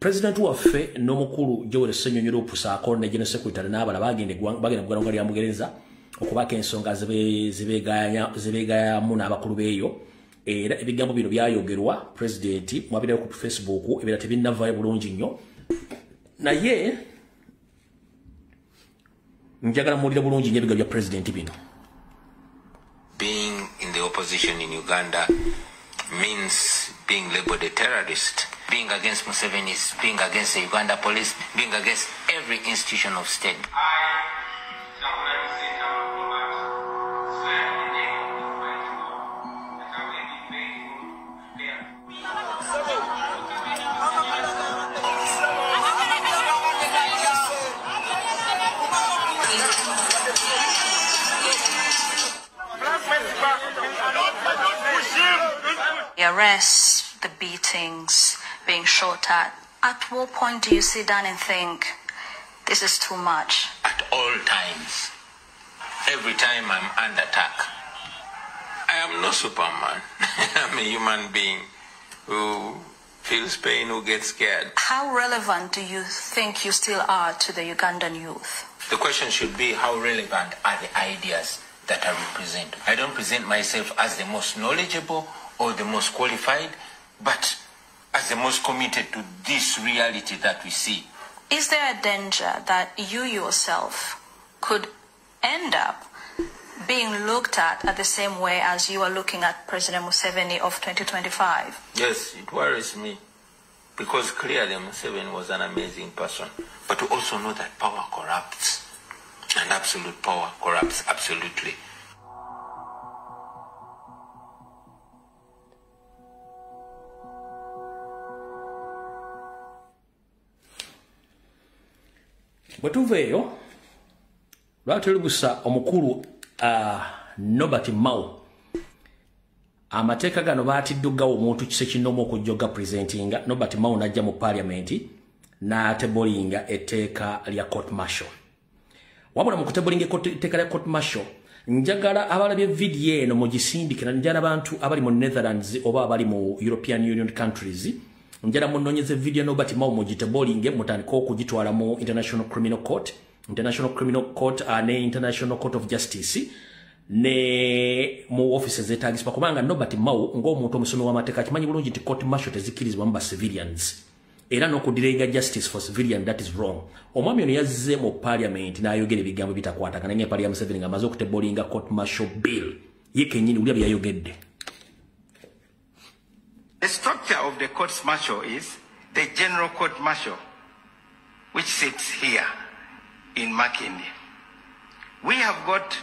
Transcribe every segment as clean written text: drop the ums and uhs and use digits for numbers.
President waffe n'omukulu Joel Ssenyonyi Lupusaako ne General Secretary n'abalala bagenda mu ggwanga lya Bungereza okubaako ensonga zibeegayamu n'abakulu beeyo. Era ebigambo bino byayogerwa President mwabirayo ku Facebook, ebira tebinnavaayo bulungi nnyo, naye njagala muwulire bulungi nnyo ebigambo bya President bino. Being in the opposition in Uganda means being labeled a terrorist. Being against Museveni is being against the Uganda police, being against every institution of state. The arrests, the beatings, being shot at. At what point do you sit down and think, this is too much? At all times. Every time I'm under attack. I am no Superman. I'm a human being who feels pain, who gets scared. How relevant do you think you still are to the Ugandan youth? The question should be, how relevant are the ideas that I represent? I don't present myself as the most knowledgeable or the most qualified, but as the most committed to this reality that we see. Is there a danger that you yourself could end up being looked at the same way as you are looking at President Museveni of 2025? Yes, it worries me, because clearly Museveni was an amazing person. But we also know that power corrupts, and absolute power corrupts absolutely. Bwe tuva eyo, lwatulubusa omukulu Norbert Mao. Amateeka gano baatiddugawo omuntu kise kinoomu okujja presentinga. Norbert Mao n'ajja mu parliament n'atebolinga etteeka lya court martial. Wabula mu kutebolinga etteeka lya court martial, njagala abalabye vidiyo eno mugisindike, njagala abantu abali mu Netherlands oba abali mu European Union countries, njagala munoonyeze vidiyo Norbert Mao mugitebolinge, mutandike okugitwala mu International Criminal Court, International Criminal Court ne International Court of Justice ne mu offices zetaagisibwa, kubanga Norbert Mao ng'omuntu omusomi w'amateeka akimanyi bulungi nti court martial tezikkirizibwa mu ba civilians, era n'okudirenga justice for civilian, that is wrong. Omwami ono yazze mu parliament n'ayogera ebigambo bitakwatagana ng'empale ya Museveni ng'amaze okutebolinga court martial bill ye kennyini wulira bye yayogedde. The structure of the court martial is the General Court Martial, which sits here in Makindye. We have got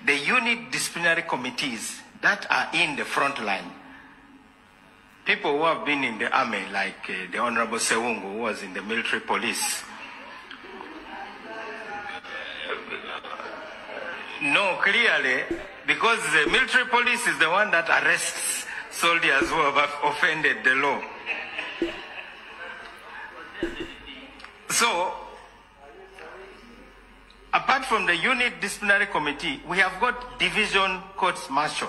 the unit disciplinary committees that are in the front line. People who have been in the army, like the Honorable Sewungu, who was in the military police. No, clearly, because the military police is the one that arrests soldiers who have offended the law. So, apart from the unit disciplinary committee, we have got division courts martial.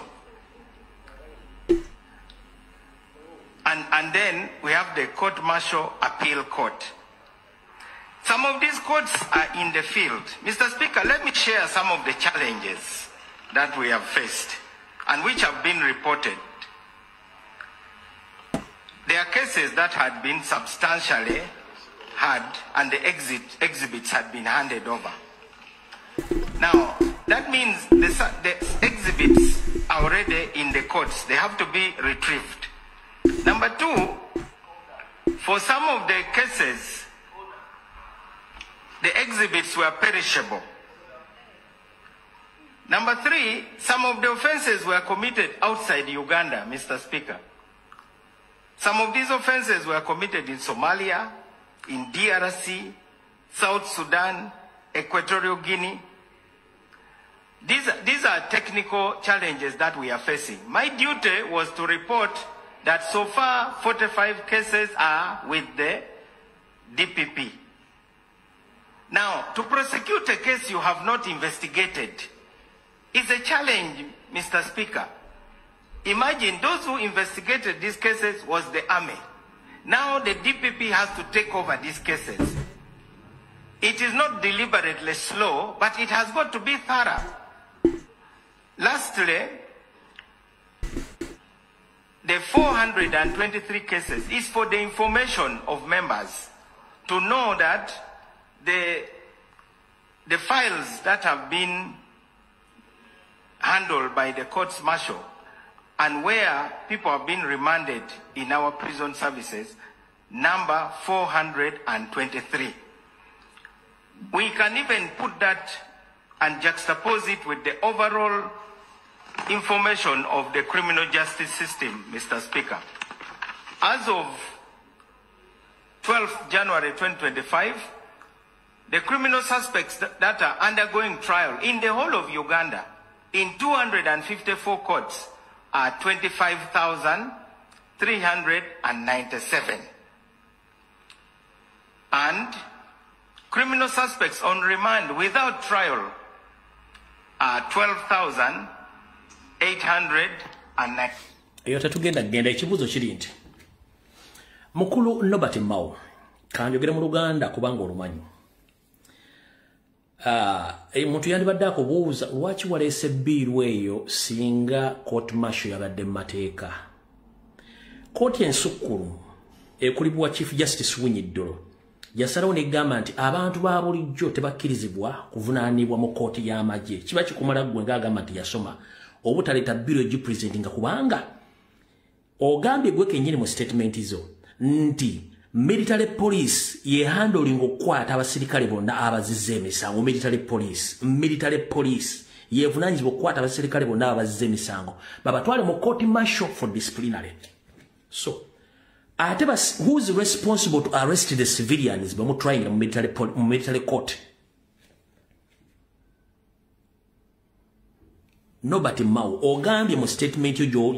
And then we have the court martial appeal court. Some of these courts are in the field. Mr. Speaker, let me share some of the challenges that we have faced and which have been reported. There are cases that had been substantially had and the exhibits had been handed over. Now, that means the exhibits are already in the courts. They have to be retrieved. Number two, for some of the cases, the exhibits were perishable. Number three, some of the offenses were committed outside Uganda, Mr. Speaker. Some of these offenses were committed in Somalia, in DRC, South Sudan, Equatorial Guinea. These are technical challenges that we are facing. My duty was to report that so far 45 cases are with the DPP. Now, to prosecute a case you have not investigated is a challenge, Mr. Speaker. Imagine those who investigated these cases was the army. Now the DPP has to take over these cases. It is not deliberately slow, but it has got to be thorough. Lastly, the 423 cases is for the information of members to know that the files that have been handled by the courts martial and where people have been remanded in our prison services, number 423. We can even put that and juxtapose it with the overall information of the criminal justice system, Mr. Speaker. As of 12th January 2025, the criminal suspects that are undergoing trial in the whole of Uganda in 254 courts are 25,397. And criminal suspects on remand without trial are 12,809. Eyo tetugenda kugenda. Ekibuuzo kiri nti, mukulu Norbert Mao, kanjogere mu Luganda kubanga olumanyi. Omuntu yandibadde akubuuza lwaki waleese bill eyo singa court martial yabadde mu mateeka. Kooti ensukkulu ekulibwa Chief Justice Owiny Dollo yasalawo negamba nti abantu ba bulijjo tebakkirizibwa kuvunaanibwa mu kooti y'amagye. Kiba kikumala ggwe ng'agamba nti yasoma obutaleeta bill egipresentinga, kubanga ogambye gwe kennyini mu statement zo nti military police ye handling okukwata abasirikale bonna abazizza emisango. Military police yevunaanyizibwa okukwata abasirikale bonna abazizza emisango babatwale mu court martial for disciplinary. So ate who is responsible to arrest the civilians bamutrying mu military court? Norbert Mao, ogambye mu statement yo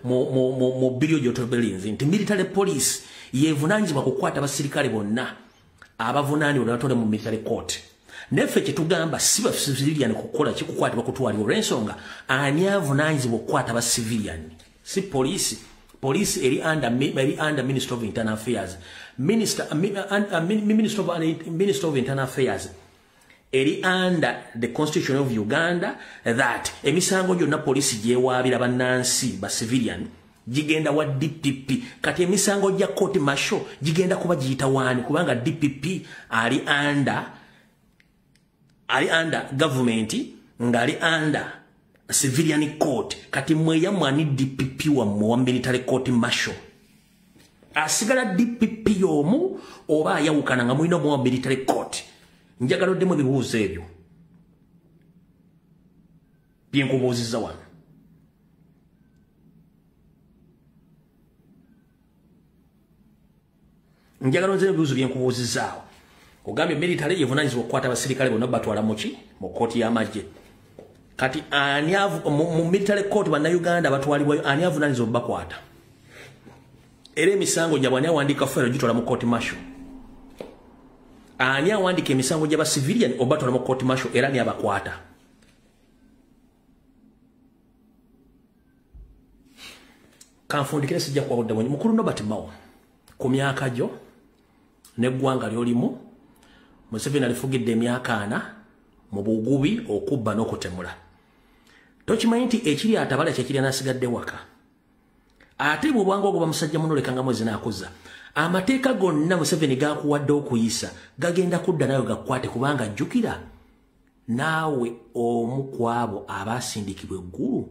mu bill gy'otobelinze nti military police yevunaanyizibwa kukwata abasirikale bonna abavunaanibwa batwale mu military court. Neffe kyetugamba si ba civilian kukola kikukwatibwa kutwalibwa, olw'ensonga ani avunaanyizibwa okukwata aba civilian? Si police? Police eri under Minister of Internal Affairs. Minister of Internal Affairs eri under the Constitution of Uganda, that emisango gyonna poliisi gyewaabira bannansi ba civilian gigenda wa DPP. Kati emisango gya court martial gigenda kuba giyita waani? Kubanga DPP ali under government, ng'ali under civilian court. Kati mweyammwe ani DPP wammwe wa military court martial? Asigala DPP y'omu oba ayawukana nga mulina omuwa military court? Njagala oddemu ebibuuzo ebyo byenkubuuzizza wano. Njagala onzemu ebibuuzo byenkubuuzizzaawo. Ogambye military yevunaanyizibwa okukwata abasirikale bonna batwala muki? Mu kooti y'amagye. Kati ani mu military court bannayuganda batwalibwayo, ani avunaanyizibwa obbakwata? Era emisango gyabwe ani awandiika file gitwala mu court martial? Ani awandiika emisango gy'aba civilian obatwala mu court martial, era ani abakwata? Kanfundikire, sijja kuwabudde mwenyi. Mukulu Norbert Mao, ku myaka gyo n'eggwanga ly'olimu, Museveni alifugidde emyaka 40 mu bugubi, okubba n'okutemula. Tokimanyi nti ekiri atabala kyekiri anasigadde waka? Ate bw'obanga ogoba musajja muno, lekanga mwezi n'akuza. Amateeka gonna Museveni gakuwadde okuyisa gagenda kudda nayo gakukwate, kubanga jjukira naawe omu ku abo abaasindikibwa eggulu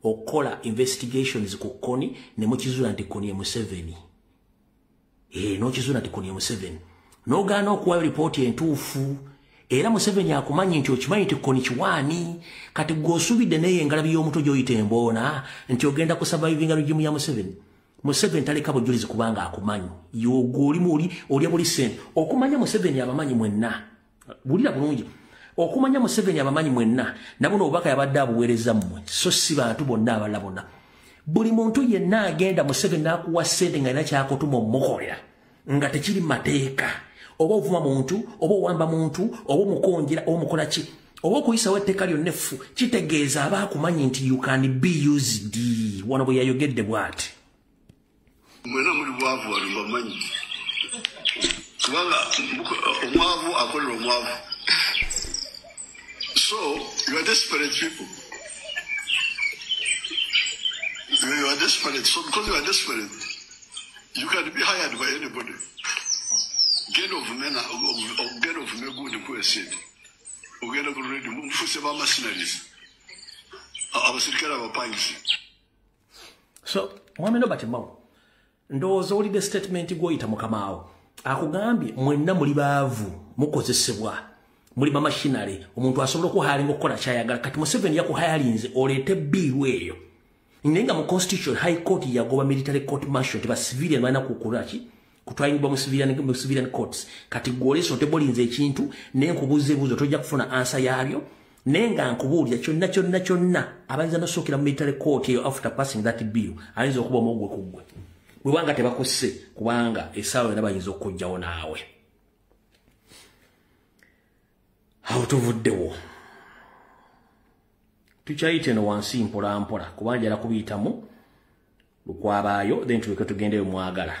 okukola investigations ku Kony, ne mukizuula nti Kony ye Museveni. N'okizuula nti Kony ye Museveni, n'ogaana okuwayo lipooti entuufu. Era Museveni akumanyi nti okimanyi nti Kony kiwaani. Kati gw'osuubidde naye engalabi y'omuto gy'oyita emboona nti ogenda kusurvivinga regime ya Museveni? Museveni taleka bujulizi kubanga akumanyi. Yogolimu oli olya buli sente. Okumanya Museveni abamanyi mwenna, bulira bulungi, okumanya Museveni abamanyi mwenna. Nabuno obubaka yabadde abuweereza mmwe, so si bantu bonna abalala bonna. Buli muntu yenna agenda Museveni n'akuwa ssente nga alina kyakutuma omukolera nga tekiri mateeka, oba ovuma muntu, oba owamba muntu, oba omukonjera, oba omukola ki, oba okuyisawo etteeka lyonna effu, kitegeeza aba akumanyi nti you can be used. Wano bwe yayogedde bw'ati. Mwena muli bwavu wano mbamanyi. Kubanga omwavu akolera omwavu. So, you are desperate people. You are desperate. So, because you are desperate, you can be hired by anybody. Genda ovumena, ogenda ovume gundi nkuwe sente. Ogenda ku radio, mufuse ba mercenaries. Abasirikale abapangisi. So, mwami Norbert Mao, ndowooza owulidde statement gw'oyita mukamaawo. Akugambye mwenna muli baavu, mukozesebwa, muli bamashinale, omuntu asobola okuhayalinga okukola ky'ayagala. Kati Museveni yakuhayalinze oleete bill eyo. Naye nga mu constitution high court yagoba military court martial, teba civilian balina kukola ki? Kutwalibwa mu civilian courts. Kati ggwe oleese otebolinze ekintu, naye nkubuuza ebibuuzo tojja kufuna answer yaabyo. Naye nga nkubuulira kyonna kyonna kyonna abayinza n'osookera mu military court eyo after passing that bill, ayinza okuba omugwe ku ggwe. Bwebanga tebakusse, kubanga essaawa yonna bayinza okuggyawo naawe. Awo tuvuddewo. Tukyayita eno wansi mpola mpola, kubanga njala kubiyitamu lukwabaayo, then tuleke tugendeyo mwagala.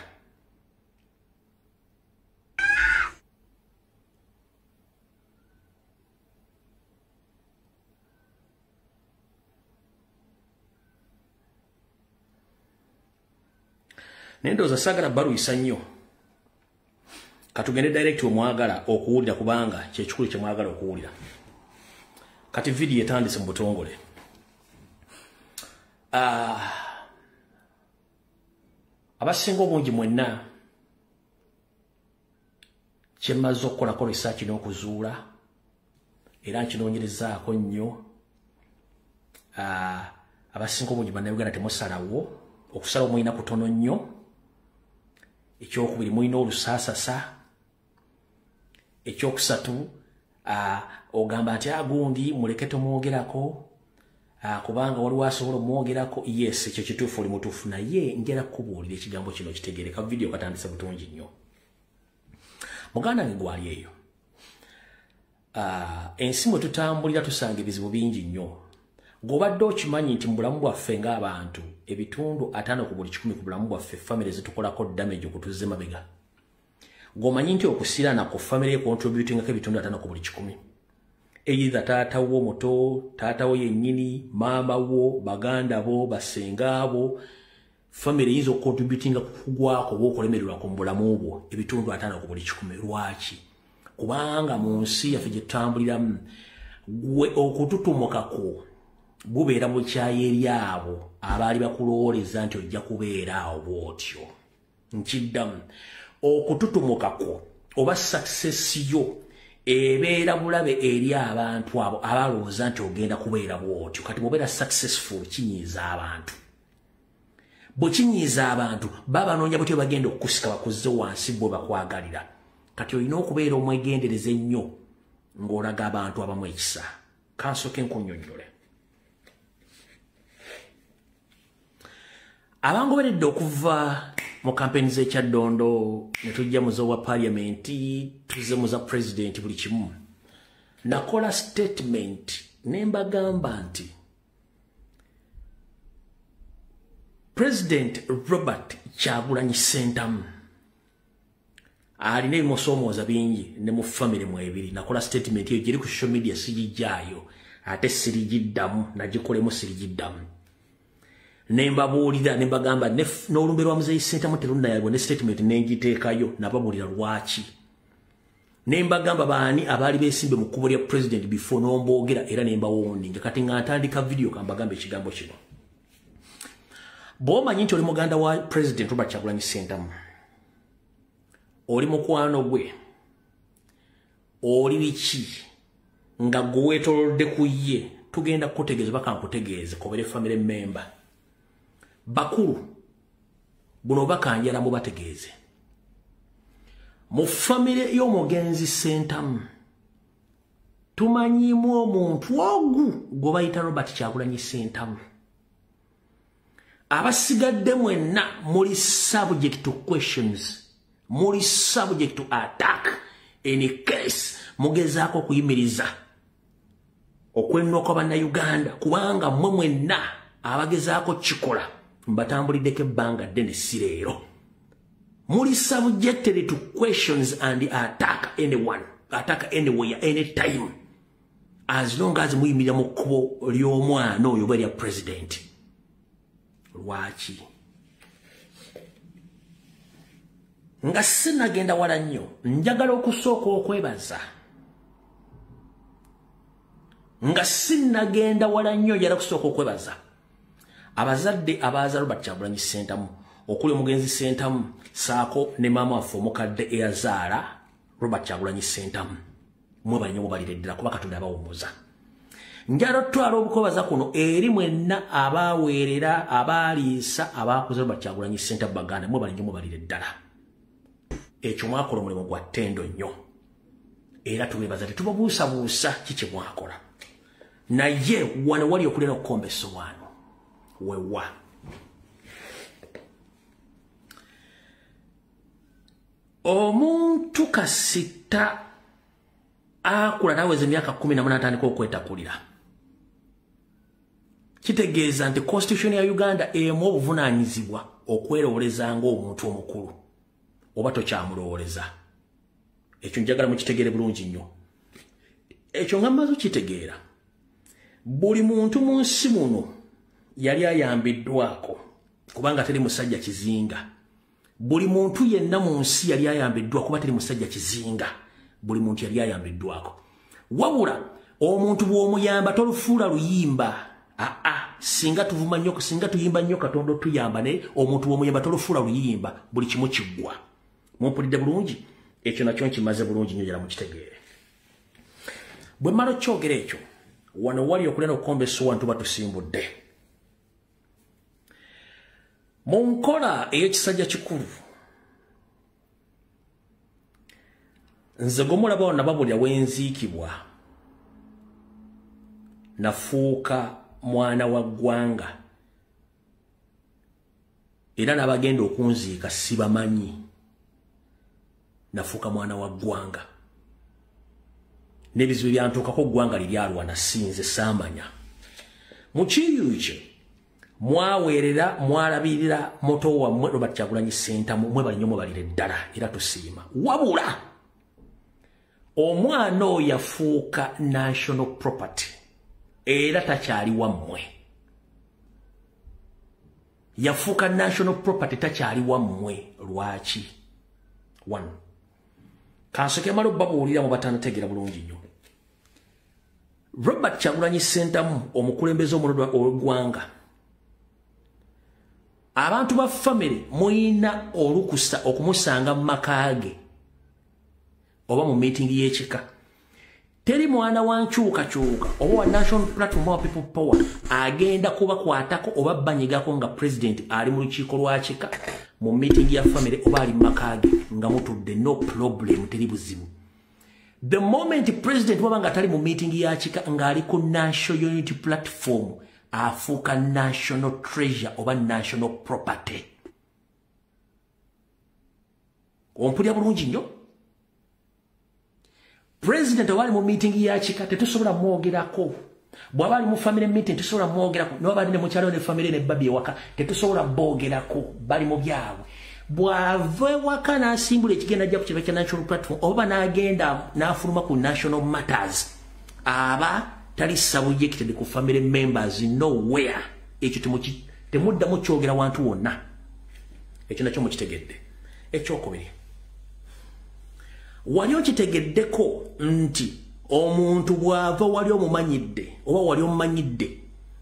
Naye ndowooza saagala balwisa nnyo. Katugende direct omwagala okuwulira, kubanga kyekikulu kye mwagala okuwulira. Kati vidiyo etandise mu butongole. Abasinga obungi mwenna kye mmaze okukolako research n'okuzuula, era nkinoonyerezaako nnyo. Abasinga obungi bannayuganda temusalawo, okusalawo mulina kutono nnyo. Ekyokubiri mulina olusaasasa. Ekyokusatu ogamba nti agundi muleke tomwogerako, kubanga waliwo asobola omwogerako. Yes, ekyo kituufu, oli mutuufu, naye njala kukubuulira ekigambo kino kitegeereka. Vidiyo katandise butungi nnyo. Muganda wange gwali eyo, ensi mwe tutambulira tusanga ebizibu bingi nnyo. Ng'obadde okimanyi nti mu bulamu bwaffe ng'abantu ebitundu 50 ku buli 100 ku bulamu bwaffe famire zitukolako damage okutuzza emabega. Ng'omanyi nti okusiraana ku famire ekontributingako ebitundu 50 ku buli 100. Either taata wo muto, taata wo yennyini, maama wo, baganda bo, basenga bo, famire eyinza okukontributinga ku kugwako oba okulemererwa ku bulamu bwo ebitundu 50 ku buli 100. Lwaki? Kubanga mu nsi yaffe gye tutambuliramu, gwe okututumukako bubeera bukyayi eri abo abaali bakulowooleza nti ojja kubeera awo bw'otyo. Nkiddamu, okututumukako oba success yo ebeera bulabe eri abantu abo abalowooza nti ogenda kubeera bw'otyo. Kati bw'obeera successful kinyiiza abantu. Bwe kinyiiza abantu babanoonya butyo bagenda okukusika bakuzze wansi bwe bakwagalira. Kati olina okubeera omwegendereza ennyo ng'olaga abantu abamu ekisa. Kansooke nkunnyonnyole. Abangoberedde okuva mu kampeni z'ekyaddondo ne tujja mu z'obwa paalamenti, tuzze mu za pulezidenti, buli kimu. Nakola statement ne mbagamba nti President Robert Kyagulanyi Ssentamu alina ebimusoomooza bingi ne mu famire mwebiri. Nakola statement eyo giri ku social media, sigijjaayo ate sirigiddamu, nagikolemu sirigiddamu. Ne mbabuulira ne mbagamba n'olumbe lwa Muzeeyi Ssentamu terunnayabwa, ne statement ne ngiteekayo, nababuulira lwaki. Ne mbagamba baani abaali beesimbe mu kkubo lya president before n'omboogera, era ne mbawoninga. Kati nga ntandika video kambagamba ekigambo kino. Bw'omanyi nti oli muganda wa President Robert Kyagulanyi Ssentamu, oli mukwano gwe, oli biki nga gwe weetoolodde ku ye, tugenda kukutegeeza baka nkutegeeze kobere family member. Bakulu buno bakanjala mubategeeze. Mu famire y'omugenzi Ssentamu tumanyimu omuntu ogu gwe bayita Robert Kyagulanyi Ssentamu. Abasigadde mwenna muli subject to questions, muli subject to attack. In case mugezaako okuyimiriza okwenwa kwa bannayuganda, kubanga mmwe mwenna abagezaako kikola mbatambuliddeko ebbanga ddene si leero. Muli subjected to questions and attack anyone, attack anywhere, anytime. As long as muyimirira mu kkubo ly'omwana oyo oba erya president. Lwaki? Nga sinagenda wala nnyo, njagala okusooka okwebaza. Nga sinagenda wala nnyo, njagala okusooka okwebaza abazadde abaaza Robert Kyagulanyi Ssentamu, okuli omugenzi Ssentamu saako ne maama waffe omukadde eyazaala Robert Kyagulanyi Ssentamu. Mwebale nnyo, mubalire ddala, kuba Katonda abawummuza. Njagala otwala obukobaza kuno eri mwenna abaweerera, abaaliisa, abakuza Robert Kyagulanyi Ssentamu. Baganda, mwebale nnyo, mubalire ddala. Ekyo mwakola omulimu gwa ttendo nnyo, era tubeebaza, tetubabuusabuusa kiki mwakola. Naye wano wali okulera okukomba essowaano wewa. Omuntu kasita akula naweza emyaka 18 atandika okwetakulira, kitegeeza nti constitution ya Uganda emu obuvunaanyizibwa okwerowoleza ng'omuntu omukulu oba tokyamulowoleza. Ekyo njagala mukitegeere bulungi nnyo. Ekyo nga mmaze okitegeera, buli muntu mu nsi muno yali ayambiddwako, kubanga teri musajja kizinga. Buli muntu yenna mu nsi yali ayambiddwa, kuba teri musajja kizinga. Buli muntu yali ayambiddwako. Wabula omuntu bw'omuyamba tolufuula luyimba. Aa, singa tuvuma nnyo, singa tuyimba nnyo Katonda otuyamba, naye omuntu bw'omuyamba tolufuula luyimba, buli kimu kiggwa. Mumpulidde bulungi? Ekyo nakyo nkimaze bulungi nnyo, njagala mukitegeere. Bwe mmala okyogera ekyo, wano wali okulya n'okukomba essowaani tuba tusimbudde. Mu nkola ey'ekisajja kikulu, nze gomulaba wano nababulira wenziikibwa, nafuuka mwana wa ggwanga, era n'abagenda okunziika sibamanyi. Nafuuka mwana wa ggwanga, n'ebizibu byantuukako ggwanga liryalwana, sinze saamanya. Mu kiyu kye mwaweerera, mwalabirira muto wammwe Robert Kyagulanyi Ssentamu, mwebale nnyo, mwebalire ddala, era tusiima. Wabula omwana oyo yafuuka national property, era takyali wammwe. Yafuuka national property, takyali wammwe. Lwaki? One, kansooke mala obbabuulira mu batanategeera bulungi nnyo. Robert Kyagulanyi Ssentamu, omukulembeze omulonde ow'eggwanga, abantu ba famire muyina olukusa okumusanga mu maka ge oba mu meeting y'ekika. Teri mwana wa nkyukakyuka oba wa National Platform oba People Power agenda kubakwatako oba banyigako nga president ali mu lukiiko lwa kika, mu meeting ya famire, oba ali mu maka ge nga mutudde. No problem, teri buzibu. The moment president waba nga tali mu meeting ya kika, ng'ali ku National Unity Platform, afuuka national treasure oba national property. Ompulira bulungi nnyo? President oba ali mu meeting ya kika, tetusobola mwogerako. Bw'aba ali mu family meeting, tetusobola mwogerako. Noba ali ne mukyalo ne family ne babi ewaka, tetusobola boogerako, bali mu byabwe. Bw'ava ewaka n'asimbula ekigenda ajja ku kiba kya National Platform oba n'agenda n'afuluma ku national matters, aba tali subjected ku family members nowhere. Ekyo temuddamu kyogera wantu wonna. Ekyo nakyo mukitegedde. Ekyokubiri, wali okitegeddeko nti omuntu bw'ava wali omumanyidde oba wali omumanyidde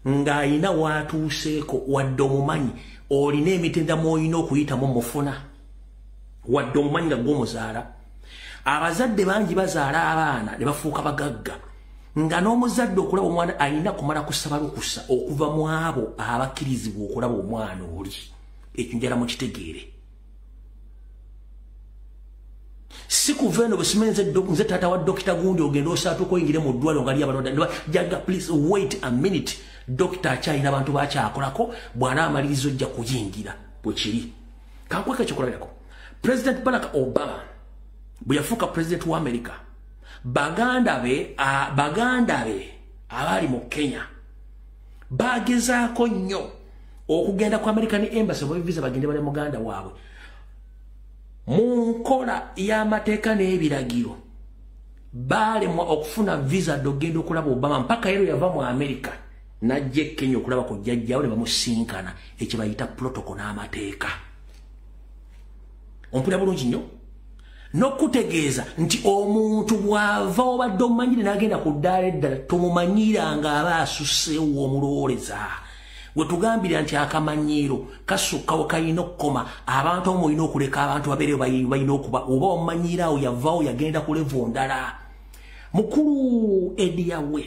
ng'ayina w'atuuseeko, wadde omumanyi, olina emitendera mw'olina okuyitamu mufuna, wadde omumanyi nga gw'omuzaala. Abazadde bangi bazaala abaana ne bafuuka bagagga, nga n'omuzadde okulaba omwana alina kumala kusaba lukusa okuva mu abo abakkirizibwa okulaba omwana oli. Ekyo njagala mukitegeere. Si kuva eno bwe nze taata wa dokita gundi, ogenda osaatuka oyingire mu ddwaliro nga li abalwadde, jaga, please wait a minute, dokita akyalina abantu bakyakolako, bw'anaamaliriza ojja kuyingira. Bwe kiri. Kankweka ekyokulabirako. President Barack Obama bwe yafuuka president wa America, baganda be abaali mu Kenya bagezaako nnyo okugenda ku American Embassy oba visa bagende bale muganda waabwe. Mu nkola y'amateeka n'ebiragiro baalemwa okufuna visa dogenda okulaba Obama mpaka ero yava mu America najja e Kenya okulaba ku jjajjaawe ne bamusinkana, ekyo bayita protocol n'amateeka. Ompulira bulungi nnyo? N'okutegeeza nti omuntu bw'ava obadde omumanyire n'agenda ku ddaala eddala, tomumanyira ng'aba asusseewo omulowooleza. We tugambira nti akamanyiiro kasukka we kalina okukoma, abantu omwo olina okuleka abantu babeereyo balina okuba oba omumanyiira awo yavaawo yagenda ku level ndala. Mukulu Eddy Yawe,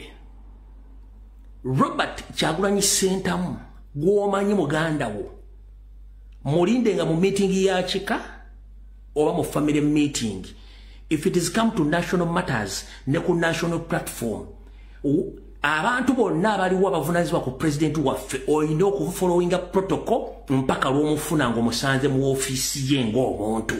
Robert Kyagulanyi Ssentamu gw'omanyi muganda wo, mulinde nga mu meeting ya kika oba mu family meeting. If it is come to national matters ne ku national platform, abantu bonna abaliwo abavunaanyizibwa ku pulezidenti waffe, olina okufollowinga protocol mpaka lw'omufuna ng'omusanze mu woofiisi ye ng'omuntu.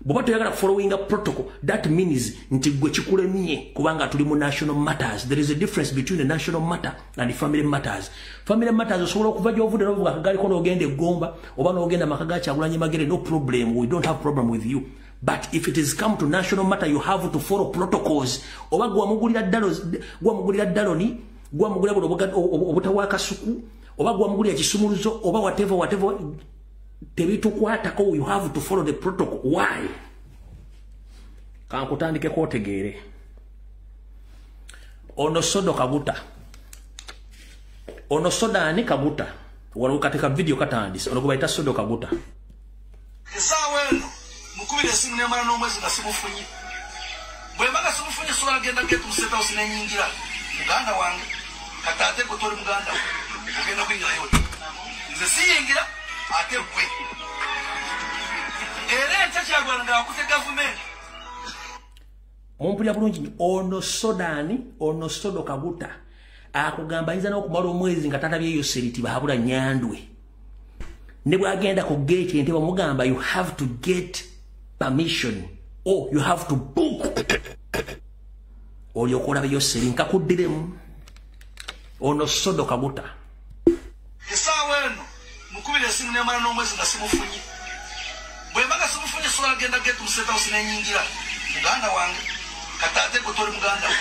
Bw'oba toyagala followinga protocol, that means nti gwe kikulemye, kubanga tuli mu national matters. There is a difference between the national matter and the family matters. Family matters osobola okuva gy'ovudde n'ovuga akagaliko n'ogenda eggomba oba n'ogenda maka ga Kyagulanyi Magere, no problem, we don't have problem with you. But if it is come to national matter, you have to follow protocols. Oba gwamugulira daloni, gwamugulira obutawa kasuku, oba gwamugulira kisumuluzo, oba whatever, whatever, tebitukwatako, you have to follow the protocol. Why? Kankutandikeko otegeere. Ono Sodo Kaguta. Ono Soda ani Kaguta. Wano katika video katandise. Ono gwe bayita Sodo Kaguta. Essaawa eno mukubira esimu nemala n'omwezi nga simufunye. Bwe mba nga simufunye sobola genda gate mu State House nenyingira. Muganda wange, kati ate gwe toli muganda we, ogenda kuyingirayo oti. Nze siyingira ate gwe. Era enkya Kyagulanyi ng'akute gavumenti. Mumpulira bulungi nnyo. Ono Sodani, ono Sodo Kaguta akugamba ayinza n'okumala omwezi nga tatabyeyo seriti bahabula Nyandwe. Ne bw'agenda ku gate ente bamugamba you have to get permission or you have to book olyoka olabeyo seri. Nkakuddiremu. Ono Sodo Kaguta. Essaawa eno mukubira esimu nemala n'omwezi nga simufunye. Bwe mba nga simufunye sobola genda gate mu State House nenyingira. Muganda wange, kati ate gwe toli muganda we,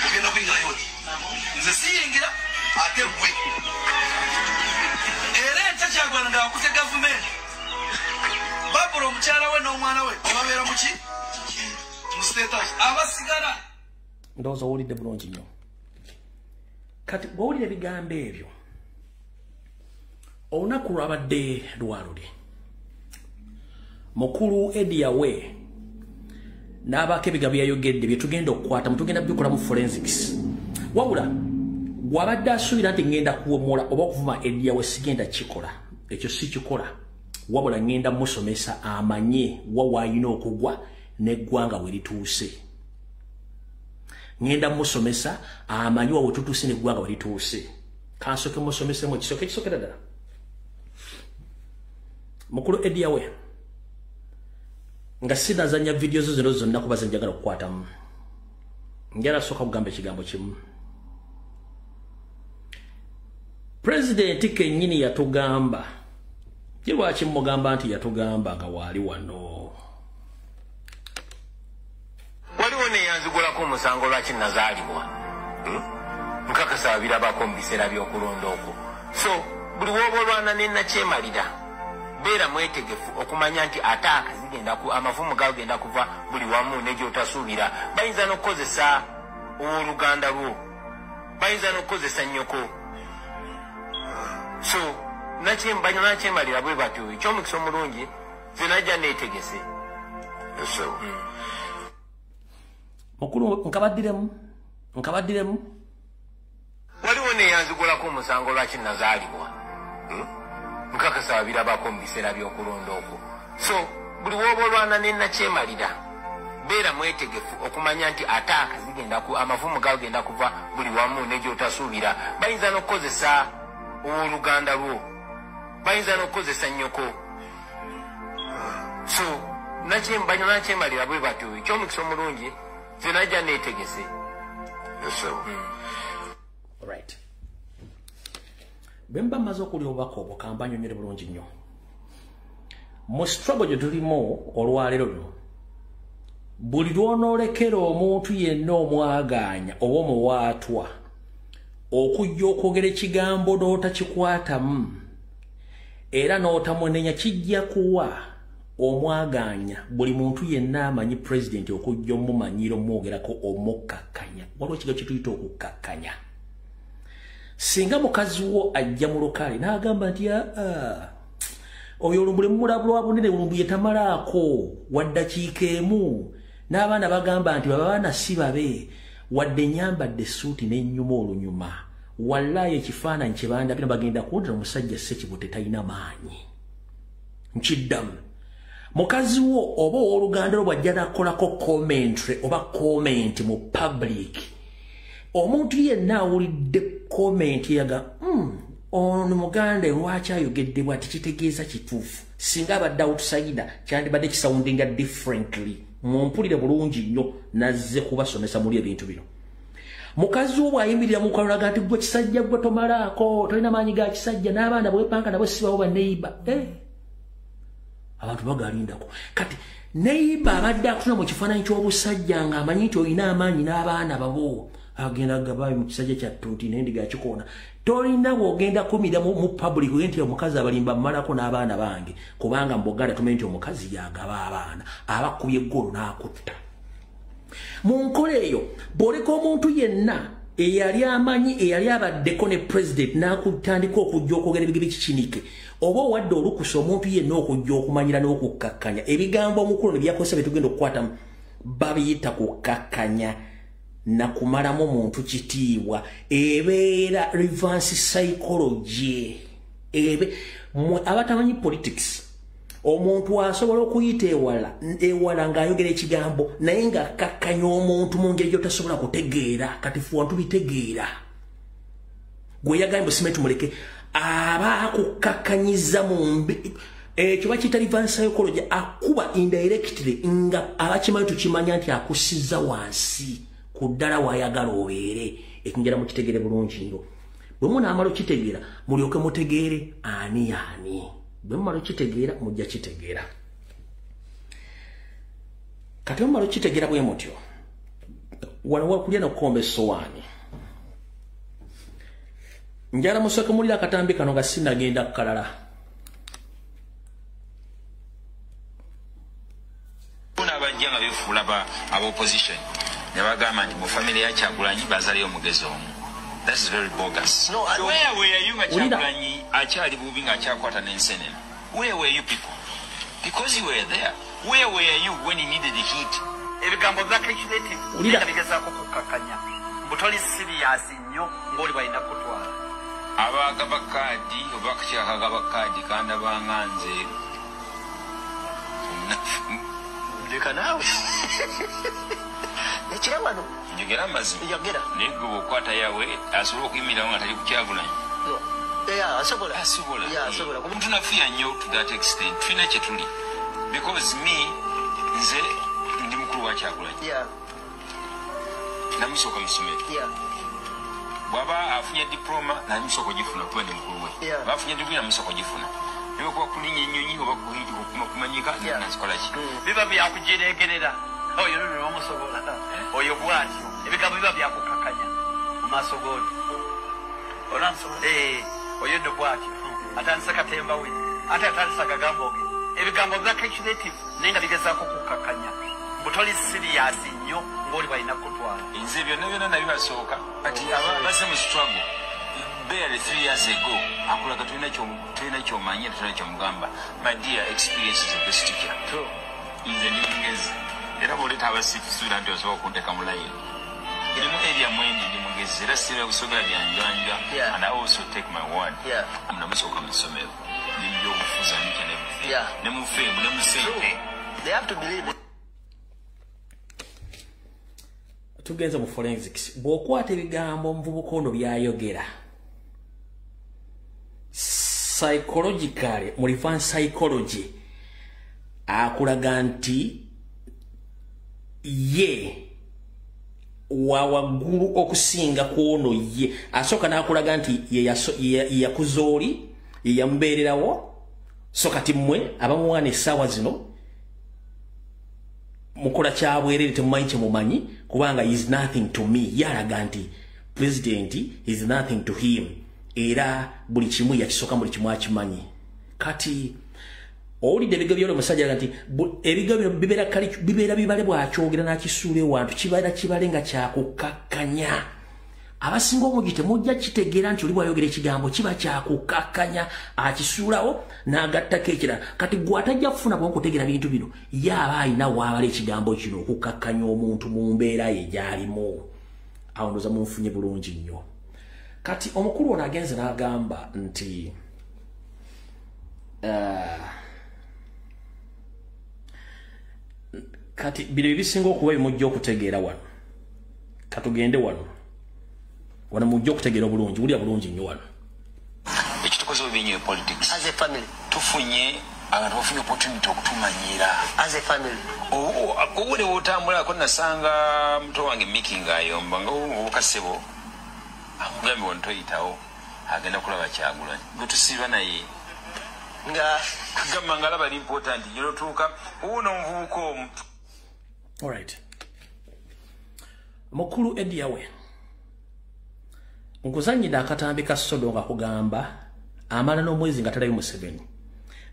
ogenda kuyingirayo oti. Nze siyingira ate gwe. Era enkya Kyagulanyi ng'akute gavumenti. Babula omukyala we n'omwana we obabeera mu ki? Mu State House. Abasigala. Ndowooza owulidde bulungi nnyo. Kati bw'owulira ebigambo ebyo, olunaku lwabadde lwaluli. Mukulu Eddy Yawe n'abaako ebigambo byayogedde bye tugenda okukwata, mutugenda bikolamu forensics. Wabula gw'abadde asuubira nti ngenda kuwomola oba okuvuma Eddy Yawe, sigenda kikola. Ekyo si kikola. Wabula ngenda musomesa amanye wa w'alina okugwa n'eggwanga we lituuse. Ngenda musomesa amanye wa we tutuuse n'eggwanga we lituuse. Kansooke musomesemu ekisooka ekisookera ddala. Mukulu Eddy Yawe, nga sinazannya vidiyo zo zino zonna kuba ze njagala okukwatamu, njagala sooka kugamba ekigambo kimu. Pulezidenti kennyini yatugamba. Ye lwaki mugamba nti yatugamba nga waali wano? Waliwo neyanzigulako omusango lwaki nazaalibwa. Nkakasa birabako mu biseera by'okulonda okwo. So buli w'oba olwana ne nakyemalira, beera mwetegefu okumanya nti ataaka zigenda ku amafumu gagenda kuva buli wamu ne gy'otasuubira. Bayinza n'okukozesa owooluganda lwo, bayinza n'okukozesa nnyoko. So nakyemalira bwe batyo. Ekyomukisa omulungi nze najja neetegese. Mukulu nkabaddiremu. Waliwo neyanzigulako omusango lwaki nazaalibwa. Nkakasa birabako mu biseera by'okulonda okwo. So buli w'oba olwana ne nakyemalira, beera mwetegefu okumanya nti ataaka zigenda ku amafumu gagenda kuva buli wamu ne gy'otasuubira. Bayinza n'okukozesa owooluganda lwo, bayinza n'okukozesa nnyoko. So nakyemalira bwe batyo. Ekyomukisa omulungi nze najja neetegese. Alright. Bwe mba mmaze okulya obubaka obwo kamba nnyonnyole bulungi nnyo. Mu struggle gye tulimu olwaleero luno, buli lw'onoolekera omuntu yenna omwagaanya oba omuwaatwa okujja okwogera ekigambo n'otakikwatamu era n'otamunenya, kijja kuwa omwagaanya buli muntu yenna amanyi pulezidenti okujja omumanyira omwogerako omukkakkanya. Waliwo ekigambo kye tuyita okukkakkanya. Singa mukazi wo ajja mu lukaale n'agamba nti aa oyo olumbule mumulabulwa bunene, olumbuye tamalaako waddakiika emu, n'abaana bagamba nti baba baana si babe, wadde nyambadde essuuti n'ennyuma olunyuma, wallayi ekifaananyi kye bandabye bagenda kuwulira omusajja Ssekibute talina maanyi. Nkiddamu, mukazi wo oba owooluganda lwo bw'ajja n'akolako commentary oba comment mu public, omuntu yenna awulidde comment yaga ono muganda lwaki ayogedde bw'ati, kitegeeza kituufu. Singa abadde outsider kyandibadde kisoundinga differently. Mumpulire bulungi nnyo, nazze kubasomesa muli ebintu bino. Mukazi wo bw'ayimirira mu kalolaga nti gwe kisajja gwe tomalaako, tolina maanyi ga kisajja, n'abaana bwepanka nabo sibawo baneiba, abantu bagalindako. Kati neiba abadde akutuna mu kifaananyi ky'obusajja ng'amanyi nti olina amaanyi n'abaana babo, agenda gabayo mu kisajja kya ttuuti n'endiga yakikoona. Tolina bw'ogenda kumira mu public nti omukazi abalimba mmalako n'abaana bange, kubanga mu Buganda tumanyi nti omukazi y'agaba abaana, abakubye eggolo n'akutta. Mu nkola eyo bw'oleka omuntu yenna eyali amanyi eyali abaddeko ne president n'akutandika okujja okwogera ebigambo ekikinike, oba owadde olukusa omuntu yenna okujja okumanyira n'okukkakkanya. Ebigambo omukulu ne byakozesa bye tugenda okukwatamu babiyita kukkakkanya na kumalamu muntu kitiibwa. Ebeera reverse psychology. Ebe abatamanyi politics, omuntu asobola okuyita ewala ewala ng'ayogera ekigambo naye ng'akkakkanya omuntu mu ngeri gy'otasobola kutegeera. Kati ffe wantu bitegeera gwe yagambye simenti muleke, aba akukakkanyiza mu mbi. Ekyo bakiyita reverse psychology. Akuba indirectly nga abakimanyi tukimanya nti akusiza wansi ku ddala wayagala obeere. Ekinjala mukitegere bulungi nnyo. Bwe munaamala okitegeera mulyoke mutegeere ani ani. Bwe mumala okitegeera mujja kitegeera. Kati bwe mumala okitegeera bwe mutyo, wano wakulya n'okukomba essowaani. Njala musooke mulira akatambi kano nga sinnagenda kukalala. Abajja nga beefuula aba opposition ne bagamba nti mu famire ya Kyagulanyi bazaaleyo omugezi omu. That is very bogus. No, where were you nga Kyagulanyi akyali bubi ng'akyakwata n'ensenene? Where were you people? Because you were there. Where were you when he needed the heat? Ebigambo bya calculative nga bigezaako kukkakkanya mbu toli serious nnyo ng'oli balina kutwala. Abagaba kaadi oba akakiiko kaadi kandabanga nze Ndeka naawe. Ekira wano. Njogera amazima. Yogera. Naye gwe bw'okwata yawe asobola okuyimirirawo nga tali ku Kyagulanyi. Yeah, asobola. Asobola. Yeah, asobola. Omuntu nafiya nnyo to that extent. Tulina kye tuli. Because me, nze ndi mukulu wa Kyagulanyi. Yeah. Namusooka mu ssomero. Yeah. Bw'aba afunye diploma, namusooka ogifuna kuba ndi mukulu we. Yeah. Bw'aba afunye degree, namusooka ogifuna. Niba kuba kulinnya ennyonyi oba kumanyika, nazikola ki? Biba byakujereegerera. Oyo nno n'omusobola. Oyo bw'atyo. Ebigambo biba byakukkakkanya mu maaso g'oli. Onamusobola. Oyo nno bw'atyo. Atandise katemba we. Ate atandise akagambo ge. Ebigambo bya calculative naye nga bigezaako kukkakkanya mbu toli serious nnyo ng'oli balina kutwala. Nze byonna byonna nabibasooka. Kati abazze mu struggle barely 3 years ago akulaga tulina kyomanyi, tulina kyomugamba. My dear, experience is the best teacher. True. Nze ndi mugezi era bw'oleeta abasituula nti osobola okunteka mu layini. Ndi mu area mwendi ndi mugezi era sirira kusogera byanjanja. And I also take my word. Namusooka mu ssomero ndi mu byobufuzi and each and everything. Ne mu fame ne mu ssente. They have to believe it. Tugenze mu forensics. Bw'okwata ebigambo omuvubuka ono by'ayogera psychologically, mu reverse psychology, akulaga nti ye wa waggulu okusinga ku ono. Ye asooka n'akulaga nti ye yakuza oli, ye yamubeererawo, So kati mmwe abamuwaana essaawa zino mukola kyabwerere, temumanyi kyemumanyi, kubanga is nothing to me. Yalaga nti president is nothing to him, era buli kimu yakisooka, buli kimu akimanyi. Kati owulidde ebigambo by'oli omusajja nti ebigambo bino bibeera bibale, bw'akyogera n'akisuula ewantu kibeera kibale nga kyakukkakkanya. Abasinga obungi temujja kitegeera nti oli bw'ayogera ekigambo kiba kyakukkakkanya, akisuulawo n'agattako ekirala. Kati gwe atajja kufuna bwonko kutegeera bintu bino, ye aba alina waabala ekigambo kino okukkakkanya omuntu mu mbeera ye gy'alimu. Awo ndowooza munfunye bulungi nnyo. Kati omukulu ono agenze n'agamba nti kati bino ebisinga okuba bimujja okutegeera wano. Katugende wano, wano mujja okutegeera obulungi, wulira bulungi nnyo wano. Ekitukoze obubi nnyo politics. As a family. Tufunye abantu bafunye opportunity okutumanyira. As a family. Obule wotambulako nasanga muto wange Miki ng'ayomba nga obukasebo akugambye wano toyitawo, agenda kulaba Kyagulanyi gwe tusiiba naye nga kugamba nga alaba ali important gy'otuuka wuuno omuvubuka omu. Alright. Mukulu Eddie Yawe, nkuzanyidde akatambi ka Sodo nga kugamba amala n'omwezi nga talayo Museveni.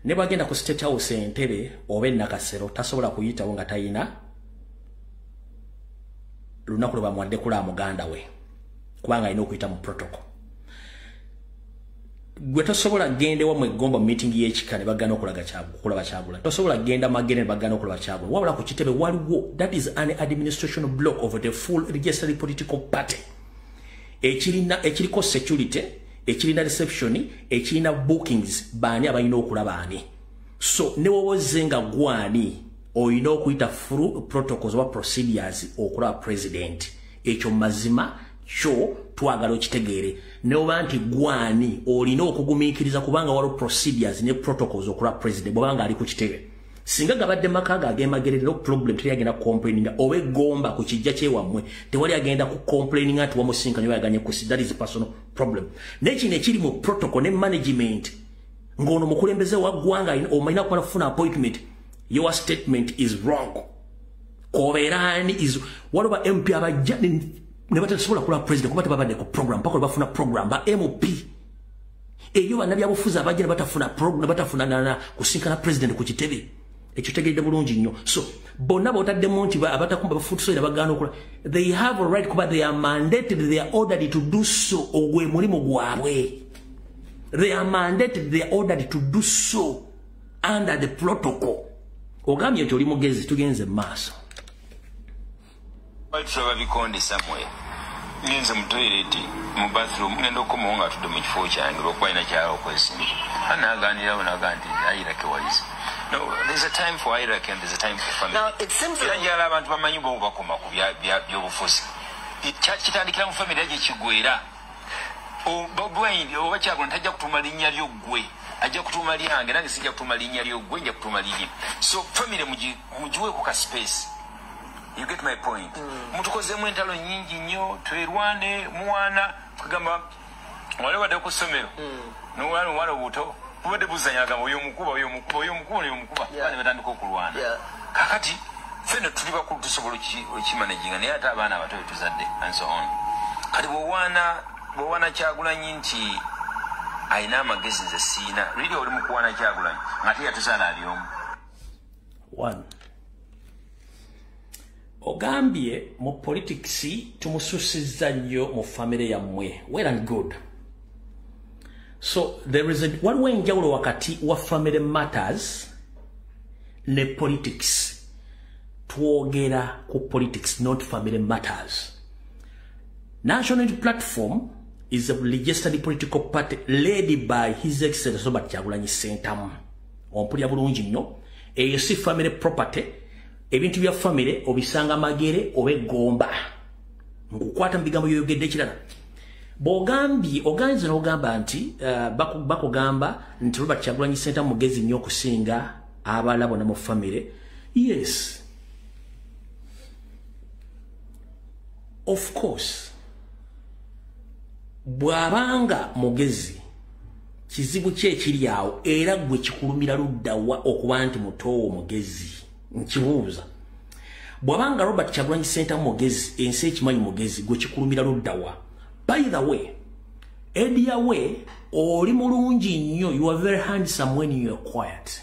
Ne bwagenda ku State House Entebbe oba e Nakasero tasobola kuyitawo nga tayina lunaku lwe bamuwadde kulaba muganda we, kubanga alina okuyita mu protocol. Gwe tosobola genda ewammwe Gomba mu meeting y'ekika ne bagana okulaba Kyagulanyi. Tosobola genda Magere ne bagana okulaba Kyagulanyi. Wabula ku kitebe waliwo, that is an administration block of the full registered political party. Ekirina ekiriko security, ekirina reception, ekirina bookings, baani abalina okulaba ani. So ne wowoze nga gwani olina okuyita through protocols oba procedures okulaba president. Ekyo mazima kyo twagala okitegeere. Ne oba nti gwani olina okugumiikiriza kubanga waliwo procedures ne protocols okulaba president bw'obanga ali ku kitebe. Singa gabadde maka ge ag'e no problem, teri agenda complaininga, oba egomba ku kijja kyewammwe tewali agenda ku complaininga nti wamusinkanye oba yaganye kusi, that is personal problem. Naye kino ekiri mu protocol ne management ng'ono mukulembeze wa ggwanga omalina kumala kufuna appointment, your statement is wrong. Kobeerani is waliwo ba MP abajja ne batasobola kulaba president kuba tebabadde ku program paka lwe bafuna program. Ba MP eyo bannabyabufuzi abajja ne batafuna program, ne batafuna nana kusinkana president ku kitebe. Ekyo tegedde bulungi nnyo. So bonna b'otaddemu nti abatakumba bafutusoera bagaana okola, they have a right kuba they are mandated, they are ordered to do so. Ogwe mulimu gwabwe. They are mandated, they are ordered to do so under the protocol. Ogambye nti oli mugezi, tugenze mu maaso. Bali tulaba bikonde somewhere, ngenze mu toilet, mu bathroom, ngenda okukomawo nga atudde mu kifo kyange olwokuba alina kyala okwesimba. Anaaganirawo naga nti hierarchy wise, no, there's a time for hierarchy and there's a time for family. Now, it seems era njagala abantu bamanyi bo bakoma ku byobufuzi. Kitandikira mu family gye kigwera. Bobi Wine oba Kyagulanyi tajja kutuuma linnya lyo ggwe, ajja kutuuma lyange, nange sijja kutuuma linnya lyo ggwe, nja kutuuma lirye. So family mugiweeko ka space. You get my point? Mutukozeemu entalo nnyingi nnyo, twerwane muwana kugamba wali obadde ku ssomero n'omwana omwana obuto bubadde buzanya, agamba oyo omukuba, oyo omukuba, oyo omukuba, oyo omukuba, abaana batandika okulwana. Kakati ffenna tuli bakulu tusobola okimanaginga, naye ate abaana abato betuzadde and so on. Kati bw'owaana Kyagulanyi nti alina amagezi nze siina, really oli mu kuwaana Kyagulanyi ng'ate yatuzaala ali omu. One. Ogambye mu politics tumususizza nnyo mu famire yammwe. Well and good. So there is a waliwo enjawulo wakati wa family matters ne politics. Twogera ku politics, not family matters. National Unity Platform is a registered political party led by His Excellency Robert Kyagulanyi Ssentamu. Ompulira bulungi nnyo. Eyo si family property. Ebintu bya family obisanga Magere oba Egomba. Nkukwata mu bigambo by'oyogedde ekirala. Bw'ogambye oganze n'ogamba nti bakugamba nti Robert Kyagulanyi Ssentamu mugezi nnyo okusinga abalala bonna mu family. Yes. Of course. Bw'abanga mugezi Kizibu ki ekiri awo era gwe kikulumira luddawa okuba nti mutoowo mugezi? Nkibuuza. Bw'abanga Robert Kyagulanyi Ssentamu mugezi, ensi ekimanyi mugezi, gwe kikulumira luddawa? By the way, Eddie Yawe, oli mulungi nnyo. You are very handsome when you are quiet,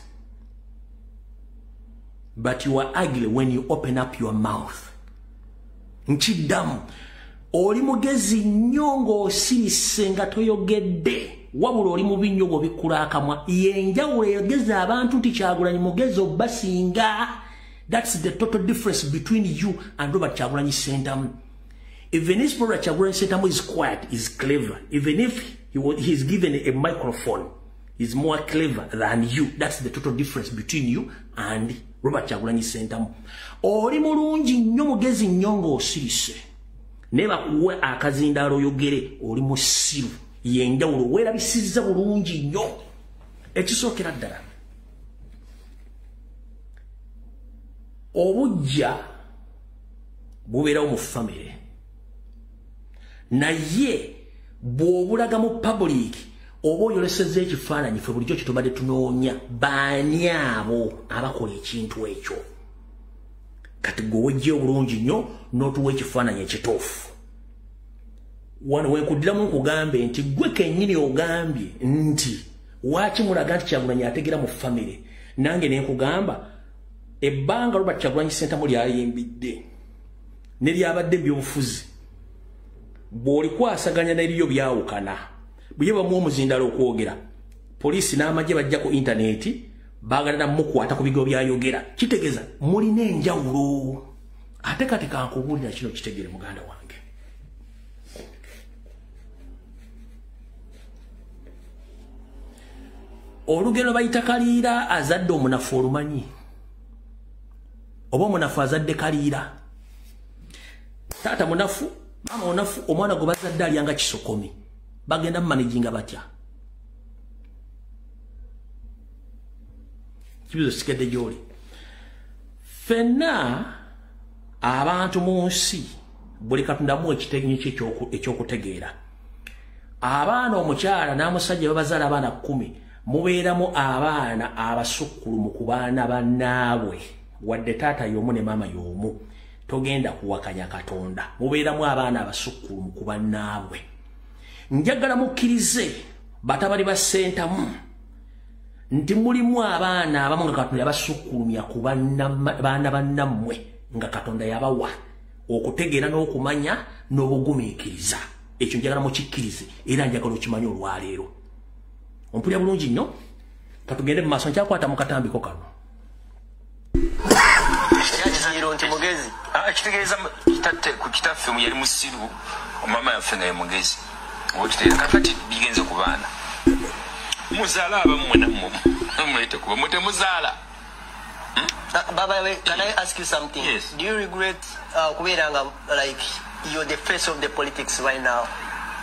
but you are ugly when you open up your mouth. Nkiddamu, oli mugezi nnyo ng'osirise nga toyogedde, wabula oli mubi nnyo bw'obikkula akamwa. Yenjawulo eyogeza abantu nti Kyagulanyi mugezi obasinga. That's the total difference between you and Robert Kyagulanyi Ssentamu. Even if Robert Kyagulanyi Ssentamu is quiet, is clever. Even if he's given a microphone, he's more clever than you. That's the total difference between you and Robert Kyagulanyi Ssentamu. Oli mulungi nnyo, mugezi nnyo ng'osirise, naye bakuwe akazindaalo oyogere, oli musiru. Yenjawulo, weerabisizza bulungi nnyo. Ekisookera ddala, obujja bubeerawo mu famire, naye bw'obulaga mu public oba oyolesezza ekifaananyi ffe bulijjo kyetubadde tunoonya, baani abo abakola ekintu ekyo. Kati gwe wejja obulungi nnyo n'otuwa ekifaananyi ekituufu. Wano wenkuddiramu nkugambe nti gwe kennyini ogambye nti waaki mulaga nti Kyagulanyi ategera mu famire, nange ne nkugamba ebbanga Robert Kyagulanyi Ssentamu lyayimbidde ne lyabadde ebyobufuzi, bw'olikwasaganya n'eriyo byawukana. Bwe bamuwa omuzindalo okwogera, poliisi n'amagye bajja ku intaneti baagala namukwata ku bigo byayogera. Kitegeeza mulina enjawulo. Ate kati kankubuulira kino kitegere muganda wange. Olugero bayita kaliira azadde omunafu olumanyi, oba omunafu azadde kaliira. Taata munafu, maama munafu, omwana gwe bazadde alyanga kisokomi. Bagenda mumanaginga batya? Kibuzo sikedde gy'oli. Ffenna abantu mu nsi buli Katonda ekitegenyi kye ekyokutegeera. Abaana omukyala n'amusajja babazaala abaana 10, mubeeramu abaana abasukkulumu ku baana bannaabwe, wadde taata y'omu ne maama y'omu. Togenda kuwakanya Katonda. Mubeeramu abaana abasukkulumu ku bannaabwe. Njagala mukkirize batabani ba Ssentamu nti mulimu abaana abamu nga Katonda yabasukkulumya ku baana bannammwe, nga Katonda yabawa okutegeera n'okumanya n'obugumiikiriza. Ekyo njagala mukikkirize era njagala okimanye olwaleero. Ompulira bulungi nnyo? Katugende mu maaso, nkyakwata mu katambiko kano. Nti mugezi. Kitegeeza ku kitaffe yali musiru, mama yaffe nga ye mugezi. Okitegeeza kakati bigenze ku baana. Muzaala abammwe nammwe mulete kuba mwe temuzaala. Baba, can I ask you something? Yes. Do you regret kubeera nga like you're the face of the politics right now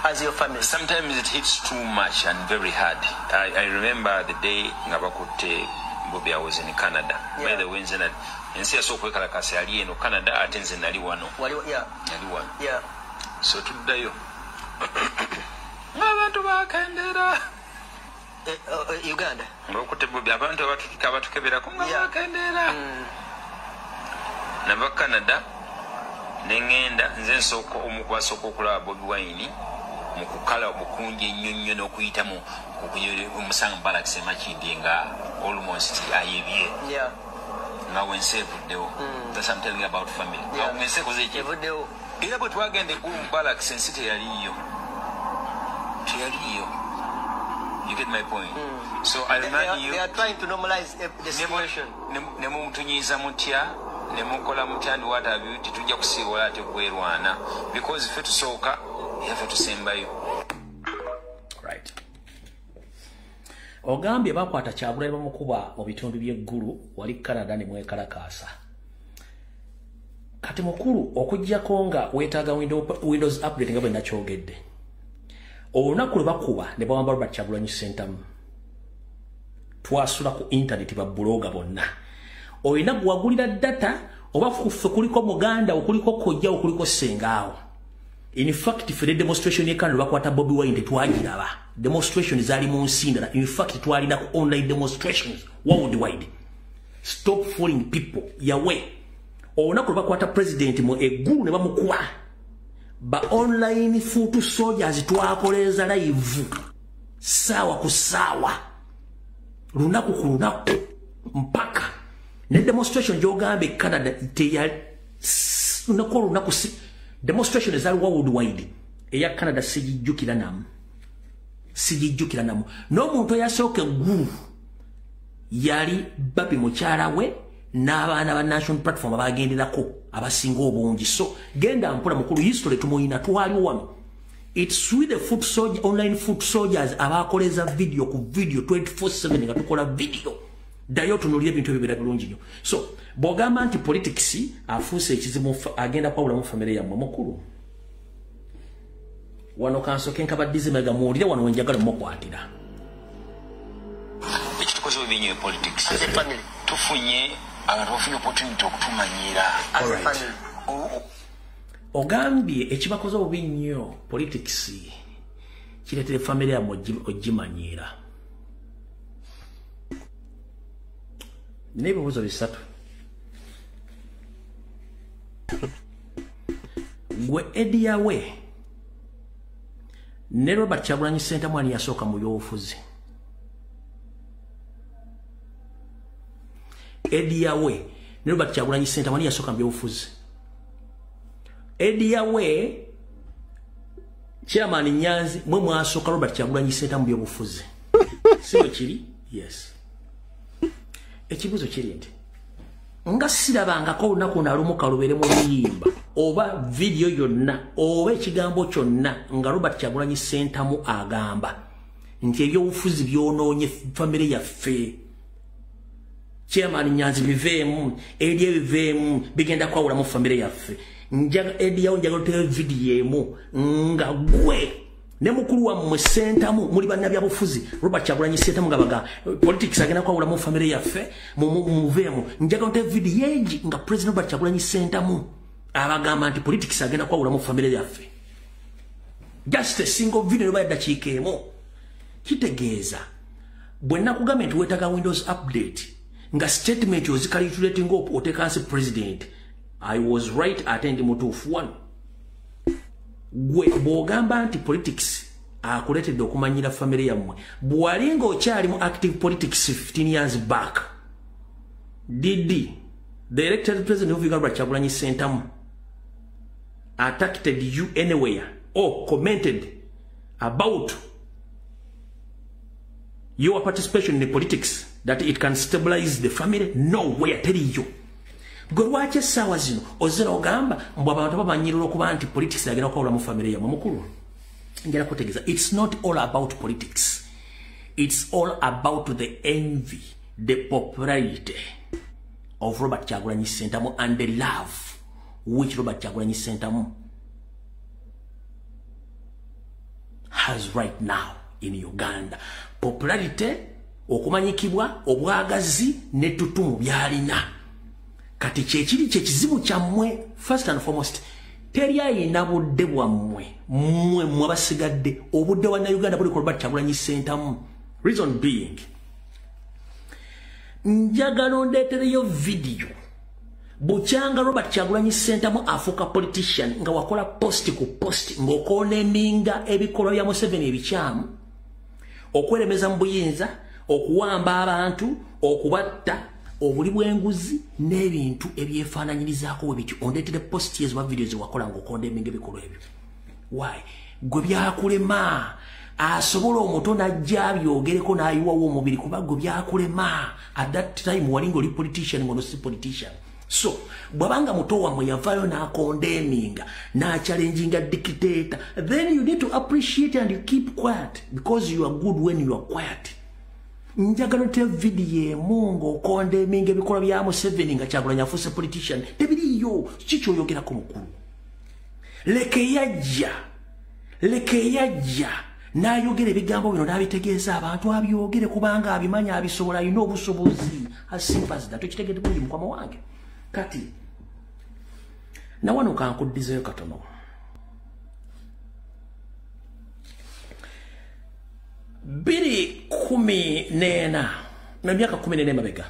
as your family? Sometimes it hits too much and very hard. I remember the day nga bakutte Bobi, I was in Canada. Yeah. By the way, nze ensi yasooka okwekalakaasa yali eno Canada, ate nze nali wano. Nali wano. So tuddayo. Abantu bakendera. Uganda. Ng'okutte Bobi, abantu abatukeberako nga bakendera. Nava Canada ne ŋŋenda, nze nsooka omu ku basooka okulaba Bobi Wine mu kukala obukungi ennyo nnyo n'okuyita mu Musanga Barracks e Makindye nga almost ayebye. Nga wensi evuddewo. That's I'm telling you about family. Awo ng'ensi ekoze ki? Evuddewo. Era bwe twagenda e Gulu Barracks ensi teyaliiyo. Teyaliiyo. You get my point? So I remind you, they are trying to normalize the situation. Ne mumutunyiza mutya, ne mukola mutya and what have you, tetujja kusiiwala ate kwerwana. Because ffe tusooka, era ffe tusembayo. Right. Ogambye bakwata Kyagulanyi bamukuba mu bitundu by'eggulu wali Canada ne mwekalakaasa. Kati mukulu, okuggyako nga weetaaga Windows update nga bwe nakyogedde. Olunaku lwe bakuba ne bawamba Robert Kyagulanyi Ssentamu, twasula ku internet ba blogger bonna. Olina gwagulira data oba kuffe kuliko muganda, okuliko kojja, okuliko ssengaawo. In fact, for the demonstration yekano bakwata Bobi Wine tetwagiraba. Demonstration zaali mu nsi ndala. In fact, twalina ku online demonstrations worldwide. Stop fooling people. Yawe. Olunaku lwe bakwata president mu eggulu ne bamukuba. Ba online foot soldiers twakoleza live. Sawa ku sawa. Lunaku ku lunaku. Mpaka. Ne demonstration gy'ogamba e Canada teya lunaku olunaku si demonstration ezali worldwide. Eya Canada sijijjukira namu. Sijijjukira namu. N'omuntu eyasooka eggulu yali Babi mukyala we n'abaana ba National Platform abagenderako abasinga obungi. So genda mpola mukulu, history tumuyina, twaliwo wano. It's with the foot soldier, online foot soldiers abakoleza video ku video 24/7 nga tukola video. Ddayo tunuulire ebintu ebyo bibeera bulungi nnyo. So bw'ogamba nti politics afuuse ekizibu agenda kwawulamu famire yammwe, mukulu. Wano kansooke nkabaddize mabega muwulire wano we njagala mukwatira. Ekitukoze bubi nnyo politics. As a family. Tufunye abantu bafunye opportunity okutumanyiira. As a family. Ogambye ekibakoze obubi nnyo politics kireetera famire yammwe ogimanyiira. Nina ebibuuzo bisatu. Gwe Eddie Yawe ne Robert Kyagulanyi Ssentamu ani yasooka mu byobufuzi? Eddie Yawe ne Robert Kyagulanyi Ssentamu ani yasooka mu byobufuzi? Eddie Yawe, Chairman Nyanzi, mwe mwasooka Robert Kyagulanyi Ssentamu mu byobufuzi. Si bwe kiri? Yes. Ekibuuzo kiri nti nga sirabangako olunaku nalumu kalubeere mu luyimba oba vidiyo yonna oba ekigambo kyonna nga Robert Kyagulanyi Ssentamu agamba nti ebyobufuzi byonoonye famire yaffe. Chairman Nyanzi biveemu, Eddie biveemu, bigenda kwawulamu famire yaffe. Eddie Yawe njagala oteeyo vidiyo emu nga gwe ne mukulu wammwe Ssentamu muli bannabyabufuzi Robert Kyagulanyi Ssentamu nga baga politics agenda kwawulamu famire yaffe, muveemu. Njagala oteeyo vidiyo egi nga President Robert Kyagulanyi Ssentamu abagamba nti politics agenda kwawulamu famire yaffe. Just a single video oba eddakiika emu. Kitegeeza bwe nakugambye nti weetaaga Windows update nga statement ozicalculating up oteeka nsi president. I was right, ate ndi mutuufu. One, gwe bw'ogamba nti politics akuleetedde okumanyira famire yammwe, bw'wali ng'okyali mu active politics 15 years back, did the elected president of Uganda Kyagulanyi Ssentamu attacked you anywhere or commented about your participation in the politics that it can stabilize the family? Nowhere, teriyo. Gwe lwaki essaawa zino ozera ogamba mbu abantu bamanyirira okuba nti politics agenda kwawulamu famire yammwe? Mukulu, njagala kutegeeza it's not all about politics. It's all about the envy, the popularity of Robert Kyagulanyi Ssentamu and the love which Robert Kyagulanyi Ssentamu has right now in Uganda. Popularity, okumanyikibwa, obwagazi n'ettutumu by'alina. Kati kyekiri kyekizibu kyammwe. First and foremost, teri ayina budde bwammwe. Mmwe mmwe abasigadde obudde bwa Uganda buli ku Robert Kyagulanyi Ssentamu. Reason being, njagala ondeetereyo video bukyanga Robert Kyagulanyi Ssentamu afuuka politician nga wakola post ku post ng'ocondemninga ebikolwa bya Museveni ebikyamu, okweremeza mu buyinza, okuwamba abantu, okubatta, obuli bw'enguzi n'ebintu ebyefaananyirizaako bwe bityo. Ondeetere post ezo oba video ze wakola ng'ocondemninga ebikolwa ebyo. Why? Gwe byakulema. Asobola omuto n'ajja abyogereko n'ayiwawo omubiri kuba gwe byakulema. At that time wali ng'oli politician, ng'ono si politician. So bw'abanga muto wammwe yavaayo n'acondemninga n'achallenginga dictator, then you need to appreciate and you keep quiet because you are good when you are quiet. Njagala ote vidiyo emu ng'ocondemninga ebikolwa bya Museveni nga Kyagulanyi afuuse politician. Tebiriiyo. Ki ky'oyogerako mukulu? Leke yajja, leke yajja n'ayogera ebigambo bino n'abitegeeza abantu, abyogere kubanga abimanya, abisobola, alina obusobozi. As simple as that. Okitegedde bulungi mukwano wange? Kati nawano kankuddizeyo katono. 14, emyaka 14 emabega,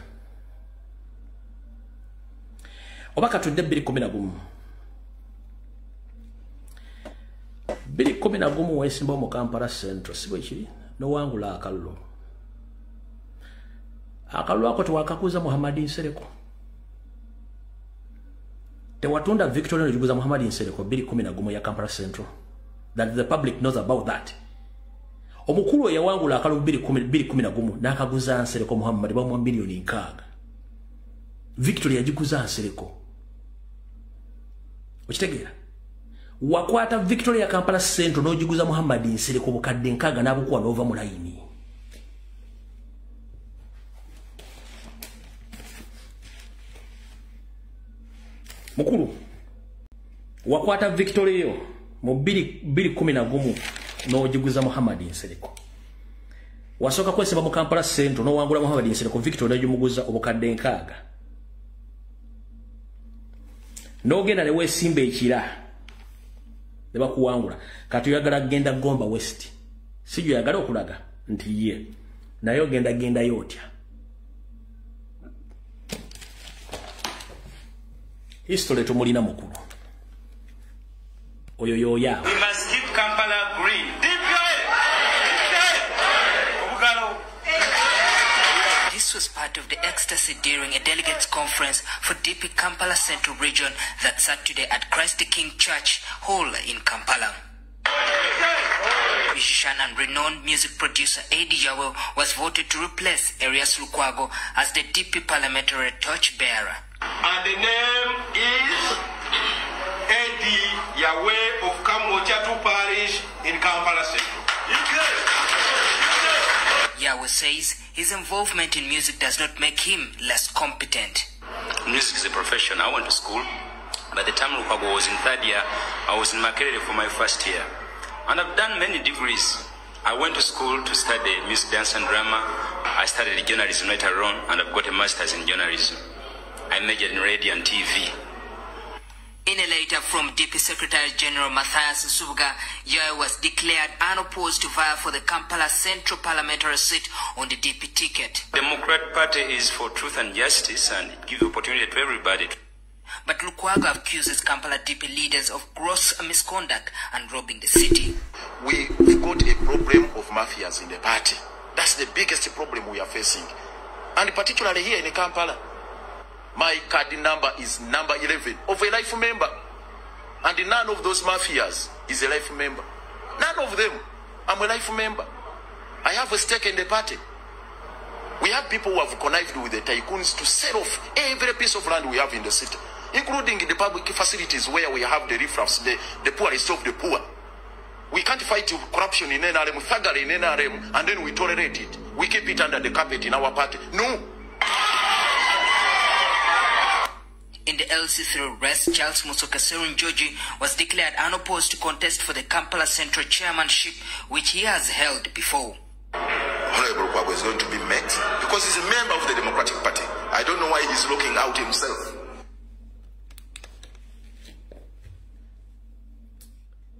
oba katudde 2011, 2011 weesimbawo mu Kampala Central, si bwe kiri? N'owangula akalulu. Akalulu ako tewakakuza Muhammad Nsereko. Tewatunda Victoria n'ogiguza Muhammad Nsereko 2011 ya Kampala Central. That the public knows about that. Omukulu yawangula akalulu 2011 n'akaguza Nsereko Muhammad, bamuwa miliyoni 60. Victoria yagiguza Nsereko. Okitegeera? Wakwata Victoria Kampala Central n'ogiguza Muhammad Nsereko obukadde 60 n'abukuwa n'ova mu layini. Mukulu, wakwata Victoria mu 2011 n'ogiguza Muhammad Nsereko. Wasooka kwesiba mu Kampala Central n'owangula Muhammad Nsereko, Victoria n'ogimuguza obukadde 60. N'ogenda ne weesimba ekira ne bakuwangula. Kati oyagala kugenda Gomba West, si gy'oyagala okulaga nti ye, naye ogenda gendayo otya? History tumulina mukulu oyo yoya. We must keep Kampala green. This was part of the ecstasy during a delegates conference for DP Kampala Central Region that Saturday at Christ the King Church Hall in Kampala. Musician and renowned music producer Eddie Yawe was voted to replace Erias Lukwago as the DP parliamentary torchbearer. And the name is Eddie Yawe of Kamwokya Parish in Kampala Central. Yawe says his involvement in music does not make him less competent. Music is a profession. I went to school. By the time Lukwago was in third year, I was in Makerere for my first year. And I've done many degrees. I went to school to study music, dance and drama. I studied journalism later on, and I've got a master's in journalism. I majored in radio and TV. In a letter from DP Secretary General Matthias Nsubuga, Yawe was declared unopposed to vie for the Kampala Central Parliamentary seat on the DP ticket. The Democrat Party is for truth and justice, and it gives opportunity to everybody. But Lukwago accuses Kampala DP leaders of gross misconduct and robbing the city. We've got a problem of mafias in the party. That's the biggest problem we are facing. And particularly here in Kampala. My card number is number 11 of a life member. And none of those mafias is a life member. None of them. I'm a life member. I have a stake in the party. We have people who have connived with the tycoons to sell off every piece of land we have in the city, including the public facilities where we have the riffraffs, the poorest of the poor. We can't fight corruption in NRM, thuggery in NRM, and then we tolerate it. We keep it under the carpet in our party. No. In the LC3 race, Charles Musoke Sserunjogi was declared unopposed to contest for the Kampala Central chairmanship, which he has held before. Honorable Lukwago is going to be met because he's a member of the Democratic Party. I don't know why he's looking out himself.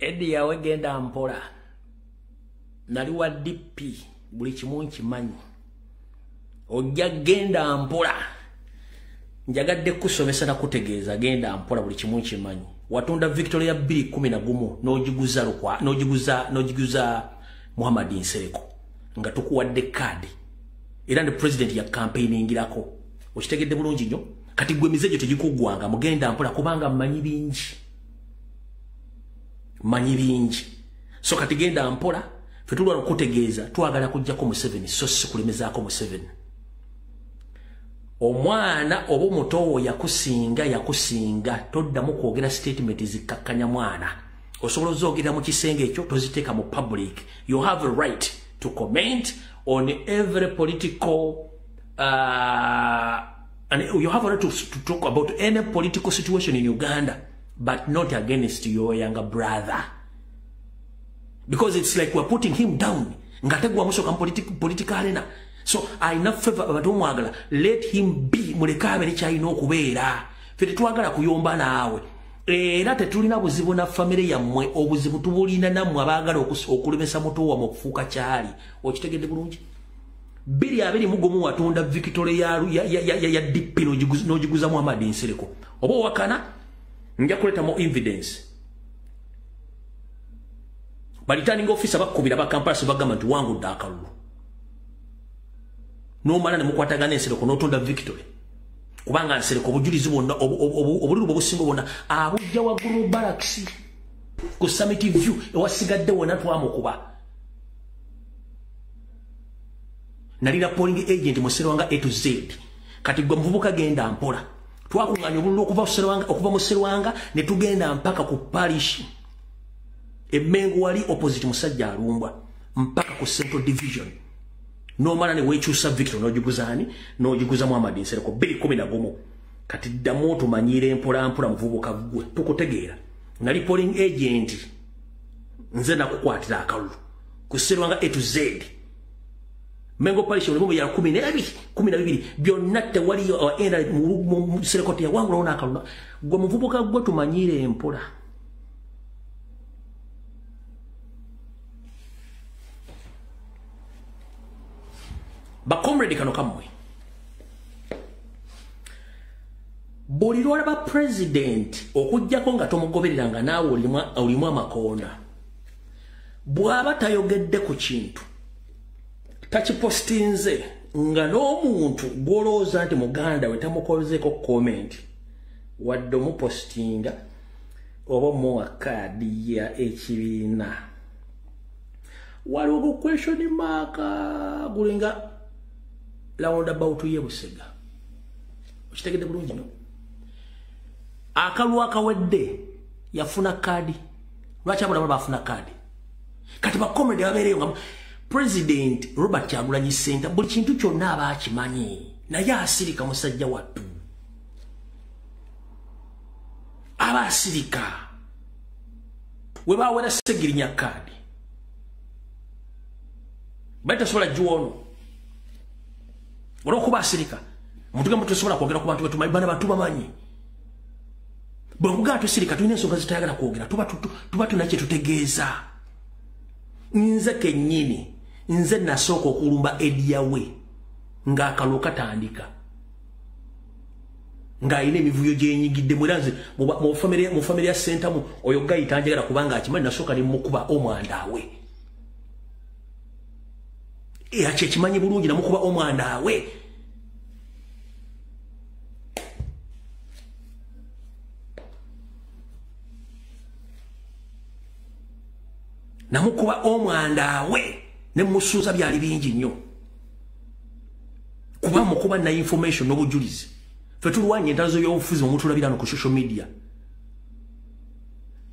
Eddie Yawe genda mpola. Nali wa DP buli kimu nkimanyi. Ojja genda mpola. Njagadde kusomesa na kutegeeza, genda mpola buli kimu nkimanyi. Watunda Victoria 2011 n'ogiguza Lukwa, n'ogiguza Muhammad Nsereko nga tukuwadde kaadi. Era ne president ya campaigningirako. Okitegedde bulungi nnyo. Kati gwe emize gyo tegikuggwanga, mugenda mpola kubanga mmanyi bingi. Manyi bingi. So kati genda mpola, ffe tulwala okutegeeza twagala kujjako Museveni, so si kulemezaako Museveni. Omwana oba omutowo yakusinga, toddamu kwogera statement zikkakkanya mwana. Osobola ozogerera mu kisenge ekyo, toziteeka mu public. You have a right to comment on every political and you have a right to talk about any political situation in Uganda, but not against your younger brother, because it's like we're putting him down. Nga gwe wamusooka mu political arena. So alina favor abantu omwagala, let him be, muleke abeere kyalina okubeera. Ffe tetwagala kuyomba naawe, era tetulina buzibu na famire yammwe, obuzibu tubulina nammwe abaagala okulemesa muto wammwe okufuuka kyali. Okitegedde bulungi? 2021 watunda victory ya DP n'ogiguza Muhammad Nsereko. Oba owakana nja kuleta mo evidence. Returning officer bakubira ba Kampala bagamba nti wangudde akalulu. N'omala ne mukwatagana Nsereko n'otunda victory. Kubanga Nsereko obujulizi bwonna obululu obusinga bwonna abujja waggulu barracks ku Summit View ewasigadde wonna twamukuba. Nalira polling agent mu Serwanga A to Z. Kati gwe muvubuka genda mpola. Twakunganya obululu okuva mu Serwanga ne tugenda mpaka ku parish. Emengo wali opposite musajja alumbwa mpaka ku Central Division. Nomala ne wechusa victory n'ogiguzaani n'ogiguza Muhammad Nsereko 2011. Kati ddamu otumanyire mpola mpola muvubuka gwe tukutegeera. Nali polling agent nze nakukwatira akalulu ku Serwanga A to Z. Mengo parish mu ya 12 12 byonna tewali era mu Nsereko teyawangula ona akalulu. Gwe muvubuka gwe tumanyire mpola. Ba comrade kano kamwe. Buli lwalaba president okujjako nga tomugobereranga naawe olimu amakoona. Bw'aba tayogedde ku kintu takipostinze nga n'omuntu gw'olowooza nti muganda we tamukozeeko comment wadde omupostinga oba omuwa kaadi ya ekibiina. Waliwo gu question mark gulinga roundabout ye Busega. Okitegedde bulungi no? Akalulu akawedde yafuna kaadi. Lwaki abo bafuna kaadi? Kati ba comrade babeereyo nga President Robert Kyagulanyi Ssentamu buli kintu kyonna aba akimanyi naye asirika musajja wattu. Aba asirika. We bawera Ssegirinya kaadi. Bali tasobola giwono. Olw'okuba asirika. Omuntu tosobola kwogera ku bantu betumanyi, bana bantu bamanyi. Bwe nkugaa tusirika tulina ensonga zitayagala kwogera, tuba tulina kye tutegeeza. Nze kennyini, nze nasooka okulumba Ediawe ng'akalulu katandika. Ng'alina emivuyo gye era nze mu famire ya Ssentamu oyo gayita njagala kubanga akimanyi nasooka ne mukuba omwanda we. Era kye kimanyi bulungi namukuba omwanda we. Namukuba omwanda we ne musuuza byali bingi nnyo. Kuba mukuba na information n'obujulizi. Ffe tulwanye entalo z'ebyobufuzi omutulabira no ku social media.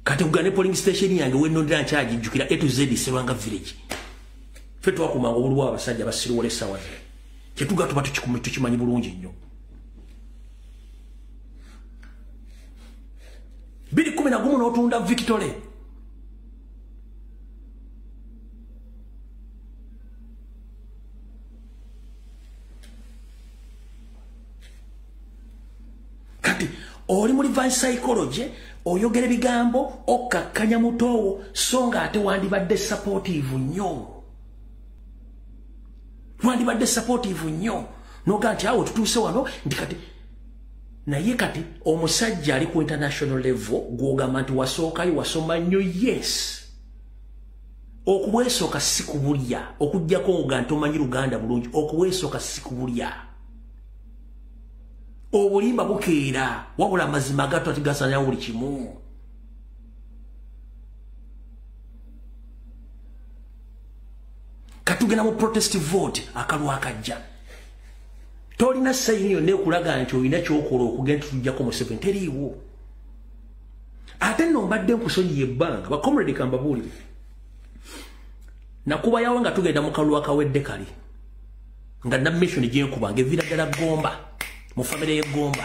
Kati kugane polling station yange wennondera nkyagijjukira A to Z Serwanga Village. Ffe twakumanga obululu bw'abasajja basiruwala essaawa zino. Kye tuga tuba tukimanyi bulungi nnyo. 2011 n'otunda victory. Kati oli mu reverse psychology oyogera ebigambo okkakkanya mutowo so nga ate wandibadde supportive nnyo. Wandibadde supportive nnyo. N'ogaa nti awo tutuuse wano nti kati naye kati omusajja ali ku international level gw'ogamba nti wasookayo wasoma nnyo. Yes. Okubwesooka si kubulya okuggyako nga nti omanyi Luganda bulungi. Okubwesooka si kubulya. Obulimba bukeera wabula amazima gato tigasanya buli kimu. Katugenda mu protest vote akalulu akajja. Tolina sayini yonna ekulaga nti olina ky'okola okugenda tujjako Museveni teriiwo. Ate nno mbadde nkusonyiye ebbanga ba comrade kambabuulire. Nakuba yawe nga tugenda mu kalulu akawedde kali nga na mission gye nkuba ng'eviira ddala Gomba mu famire y'e Gomba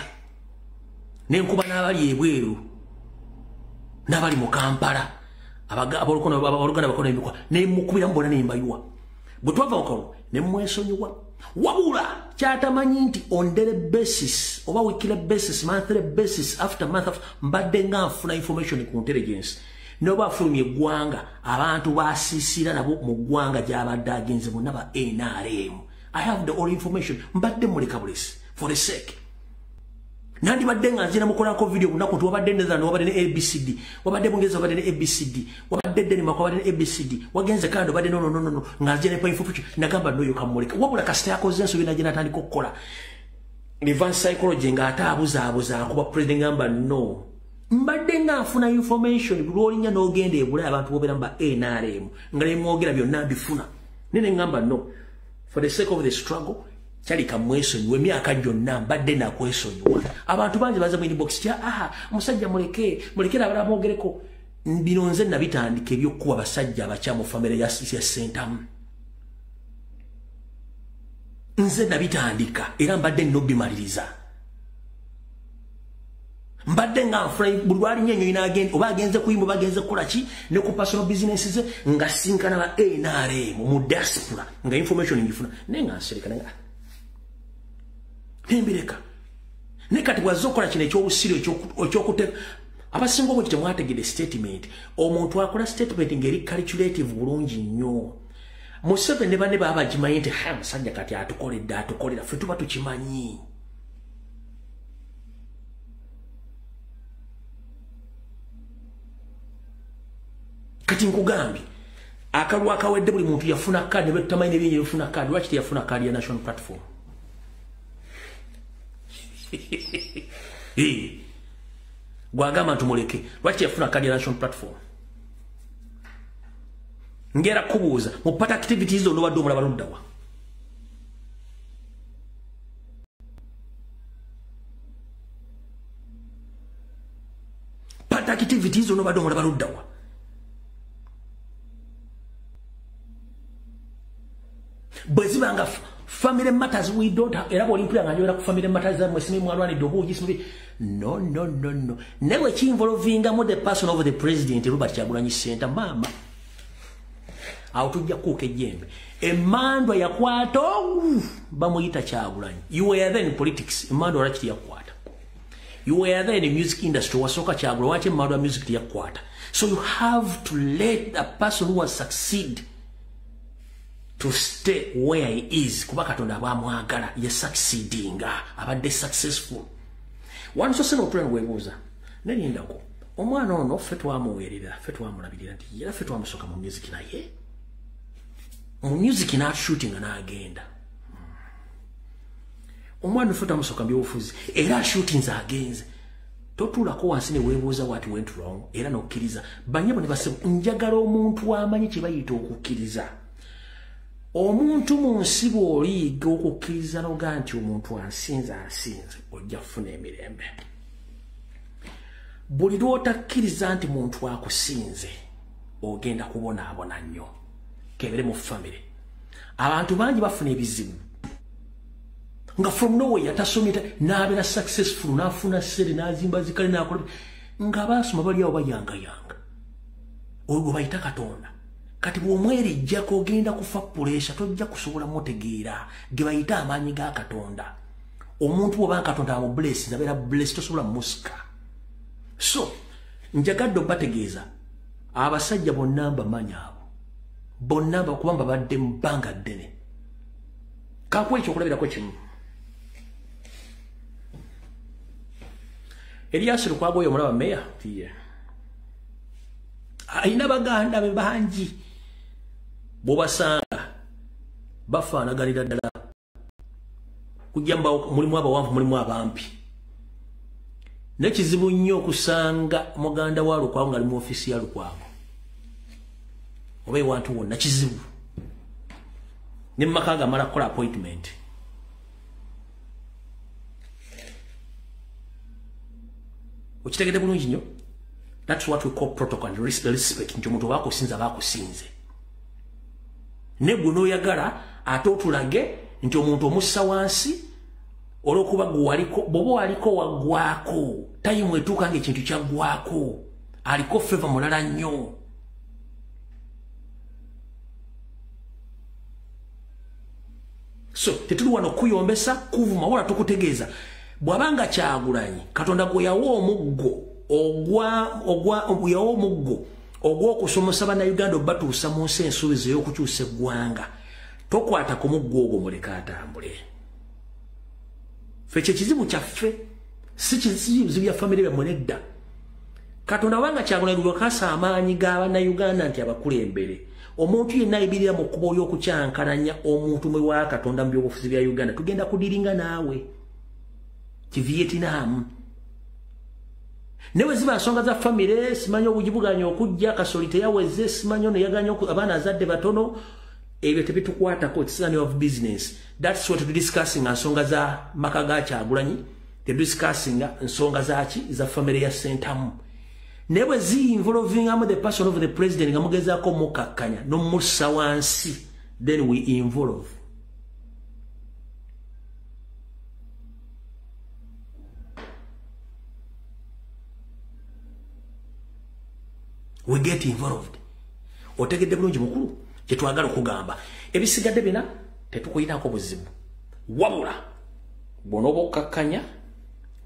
n'enkuba n'abali ebweru n'abali mu Kampala aboluganda bakola emikwa ne mukubira mbona ne mbayuwa. Bwe twava mu kalulu ne mwesonyiwa. Wabula kyatamanyi nti on daily basis oba weekly basis, monthly basis, after month mbadde nga nfuna information ku intelligence noba afulumye eggwanga abantu basiisira nabo mu ggwanga gy'abadde agenze bonna ba NRM. I have the all information. Mbadde muleka bulesi for the sake. Nandi badde nga nzina mukolako video bunaku nti wabadde Netherlands, wabadde ne ABCD, wabadde Bungereza, wabadde ne ABCD, wabadde Denmark, wabadde ne ABCD, wagenze Canada, wabadde no nga nzina ne information nagamba noyo kamuleka. Wabula kasita yakoze ensobi najja n'atandika okukola reverse psychology nga ate abuzaabuza akuba president ngamba no. Mbadde nga nfuna information lw'olinnya n'ogenda e Bulaya abantu bobeera mu ba NRM nga ne mwogera byonna mbifuna. Nene ngamba no. For the sake of the struggle, kyalika mwesonyiwe emyaka gyonna mbadde nakwesonyiwa. Abantu bangi baza mu inbox kya aha omusajja muleke mulekera abalala mwogereko. Bino nze nabitandika eby'okukuba abasajja abakyamu famire ya Ssentamu. Nze nabitandika era mbadde nnobimaliriza. Mbadde nga nfuna buli lwalinnya ennyonyi n'agenda oba agenze kuyimba oba agenze kukola ki ne ku personal business ze nga sinkana ba NRM mu diaspora nga information ngifuna naye nga nsereka naye nembireka. Naye kati bw'azze okukola kino ekyobusiru ekyokuteka abasinga obungi temwategedde statement. Omuntu akola statement ng'eri calculative bulungi nnyo. Museveni ne banne baba bagimanyi nti ha musajja kati atukoledde atukolera ffe tuba tukimanyi. Kati nkugambye akalwa akawedde buli muntu yafuna kaadi ne betamanyi ne bingi yafuna kaadi. Lwaki teyafuna kaadi ya National Platform? Gwagamba nti muleke, lwaki teyafuna kaadi ya National Platform? Ngera kubuuza mu party activities zonna obadde omulaba luddawa? Party activities zonna obadde omulaba luddawa? Bwe zibanga family matters we don't have, era bw'olimpulira nga njogera ku family matters zammwe simanyi mwalwanidde obuugi simanyi no no no no. Naye bwe kinvolvingamu the person of the president Robert Kyagulanyi Ssentamu maama awo tujja kukuuka ejjembe. Emmandwa yakwata ogu bamuyita Kyagulanyi. You were there in politics, emmandwa lwaki teyakukwata? You were there in the music industry, wasooka Kyagulanyi, lwaki emmandwa music teyakukwata? So you have to let a person who has succeed to stay where he is. Kuba Katonda abamwagala ye succeedinga abadde successful. Wansose n'otula weebuuza nerindako omwana ono ffe twamuweerera ffe twamulabirira nti era ffe twamusooka mu music naye mu music n'ashootinga n'agenda. Omwana ffe twamusooka mu byobufuzi era ashootinze agenze. Totuulako wansi ne weebuuza what went wrong era n'okkiriza. Bannyabo ne bassebo njagala omuntu amanyi kye bayita okukkiriza. Omuntu mu nsi bw'oliyiga okukkiriza n'ogaa nti omuntu ansinze ansinze ojja kufuna emirembe. Buli lw'otakkiriza nti muntu akusinze ogenda kubonaabona nnyo. Kebere mu famire. Abantu bangi bafuna ebizibu nga from nowhere atasomye n'abeera successful n'afuna ssente n'azimba zikale n'akola nga baasoma bali awo bayangayanga. Oyo gwe bayita Katonda. Kati bw'omwerijjako ogenda kufa puleesa tojja kusobola mutegeera ge bayita amaanyi ga Katonda. Omuntu bw'oba Katonda amublessinze abeera blessed tosobola musika. So njagadde obbategeeza abasajja bonna mbamanyi abo bonna kuba mbabadde mu bbanga ddene. Kankuwe ekyokulabirako kimu. Erias Lukwago oyo omulaba meya tiye alina baganda be bangi bw'obasanga bafaanaganira ddala kujja mulimu abawanvu mulimu abampi. Naye kizibu nnyo okusanga muganda wa Lukwago ng'ali mu ofiisi ya Lukwago oba ewantu wonna kizibu. Ne mu maka gamala kukola appointment. Okitegedde bulungi nnyo? That's what we call protocol and respect. Nti omuntu oba akusinze aba akusinze. Ne gwe n'oyagala ate otulage nti omuntu omussa wansi olw'okuba gwe waliko, bw'oba waliko waggwako, tayimu etuuka ng'ekintu kyaggwako, aliko favor mulala nnyo. So tetuli wano kuyombesa kuvuma wala tukutegeeza. Bw'abanga Kyagulanyi Katonda gwe yawa omuggo ogwa omuggo ogw'okusomosa Bannayuganda obatuusa mu nsi ensuubizo ey'okukyusa eggwanga. Tokwata ku muggo ogwo, muleka atambule. Ffe kyekizibu kyaffe, si kizibu bya famire byammwe nedda. Katonda wanga Kyagulanyi lwakasa amaanyi g'abannayuganda nti abakulembere. Omuntu yenna ayimirira mu kkubo ly'okukyankalanya omuntu mwe wa Katonda mu byobufuzi bya Uganda, tugenda kudiringa naawe. Kivietnam. Newe ziba nsonga za famire, simanyi obugibuganya okujja, Kasoli teyaweze, simanyi ono yaganya abaana azadde batono, ebyo tebitukwatako, it's none of business. That's what we're discussing nsonga za maka ga Kyagulanyi, discussing nsonga za ki za famire ya Sentamu. Newe zi involving the person of the president nga mugezaako mukakkanya n'omussa wansi, then we involve. We get involved. Otegedde bulungi mukulu kye twagala okugamba. Ebisigadde bina tetukuyinako buzibu. Wabula bw'onooba okkakkanya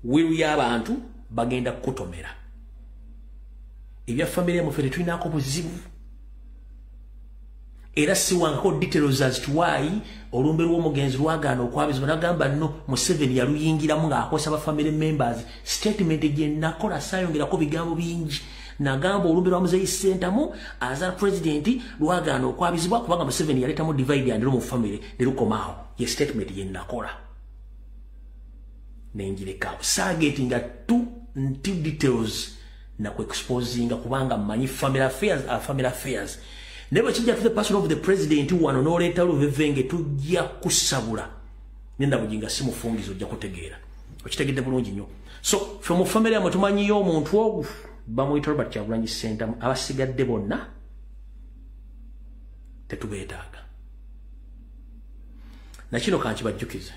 wiru y'abantu bagenda kukutomera. Ebya famire muffe tetulinako buzibu. Era siwangako details as to why olumbe lw'omugenzi lwagaana okwabizibwa, nagamba nno Museveni yaluyingiramu ng'akozesa ba family members. Statement gye nakola saayongerako bigambo bingi. Nagamba olumbe lwa Muzeeyi Sentamu aza president lwagaana okwabizibwa kubanga Museveni yaleetamu divide and rule mu family ne lukomaawo. Ye statement gye nakola nenjireka saagetinga two details na kuexposinga kubanga mmanyi family affairs are family affairs. Never kijja to the person of the president wano n'oleeta luvevenge tujja kusabula. Nenda bujinga simufungizo ojja kutegeera. Okitegedde bulungi nnyo. So ffe mu family yamwe tumanyiyo omuntu ogu bamuyita Robert Kyagulanyi Ssentamu, abasigadde bonna tetubeetaaga. Na kino kankibajjukize,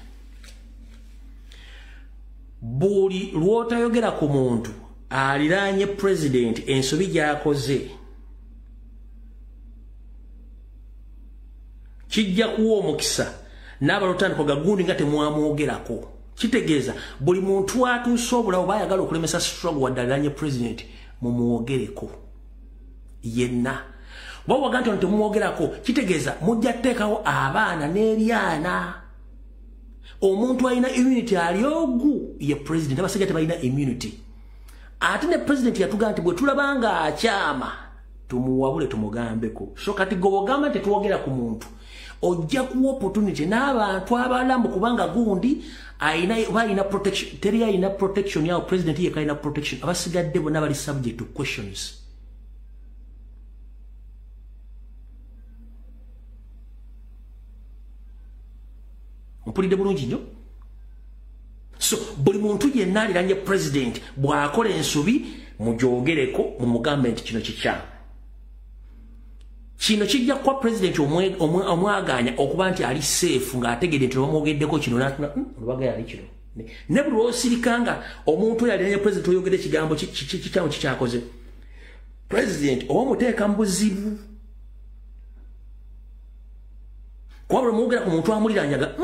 buli lw'otayogera ku muntu aliraanye president ensobi gy'akoze, kijja kuwa omukisa n'abalotandiko gagundi nga temwamwogerako. Kitegeeza buli muntu atuuse obulawo bayagala okulemesa struggle wadde aliraanye president, mumwogereko yenna. Bw'owaga nti ono temumwogerako, kitegeeza mujja kuteekawo abaana n'ebyana. Omuntu alina immunity ali ogu ye president, abasajja tebalina immunity. Ate ne president yatugamba nti bwe tulaba nga akyama tumuwabule tumugambeko. So kati gwe bw'ogamba nti tetwogera ku muntu, ojja kuwa opportunity n'abantu abalamu kubanga gundi alina protection, teri alina protection yawo, president ye kalina protection, abasigadde bonna bali subject to questions. Mpulidde bulungi nnyo. So buli muntu yenna aliranye president bw'akola ensobi mugyogereko, mumugambe nti kino kikyamu. Kino kijja kuwa president omwaganya okuba nti ali safe ng'ategedde nti bamwogeddeko kino n'atuna olubaga yali kino. Ne buli lw'osirika nga omuntu oyo aliranye president oyogedde ekigambo kikyamu kikyakoze, president oba omuteeka mu buzibu. Kuba buli mwogera ku muntu amuliranyaga,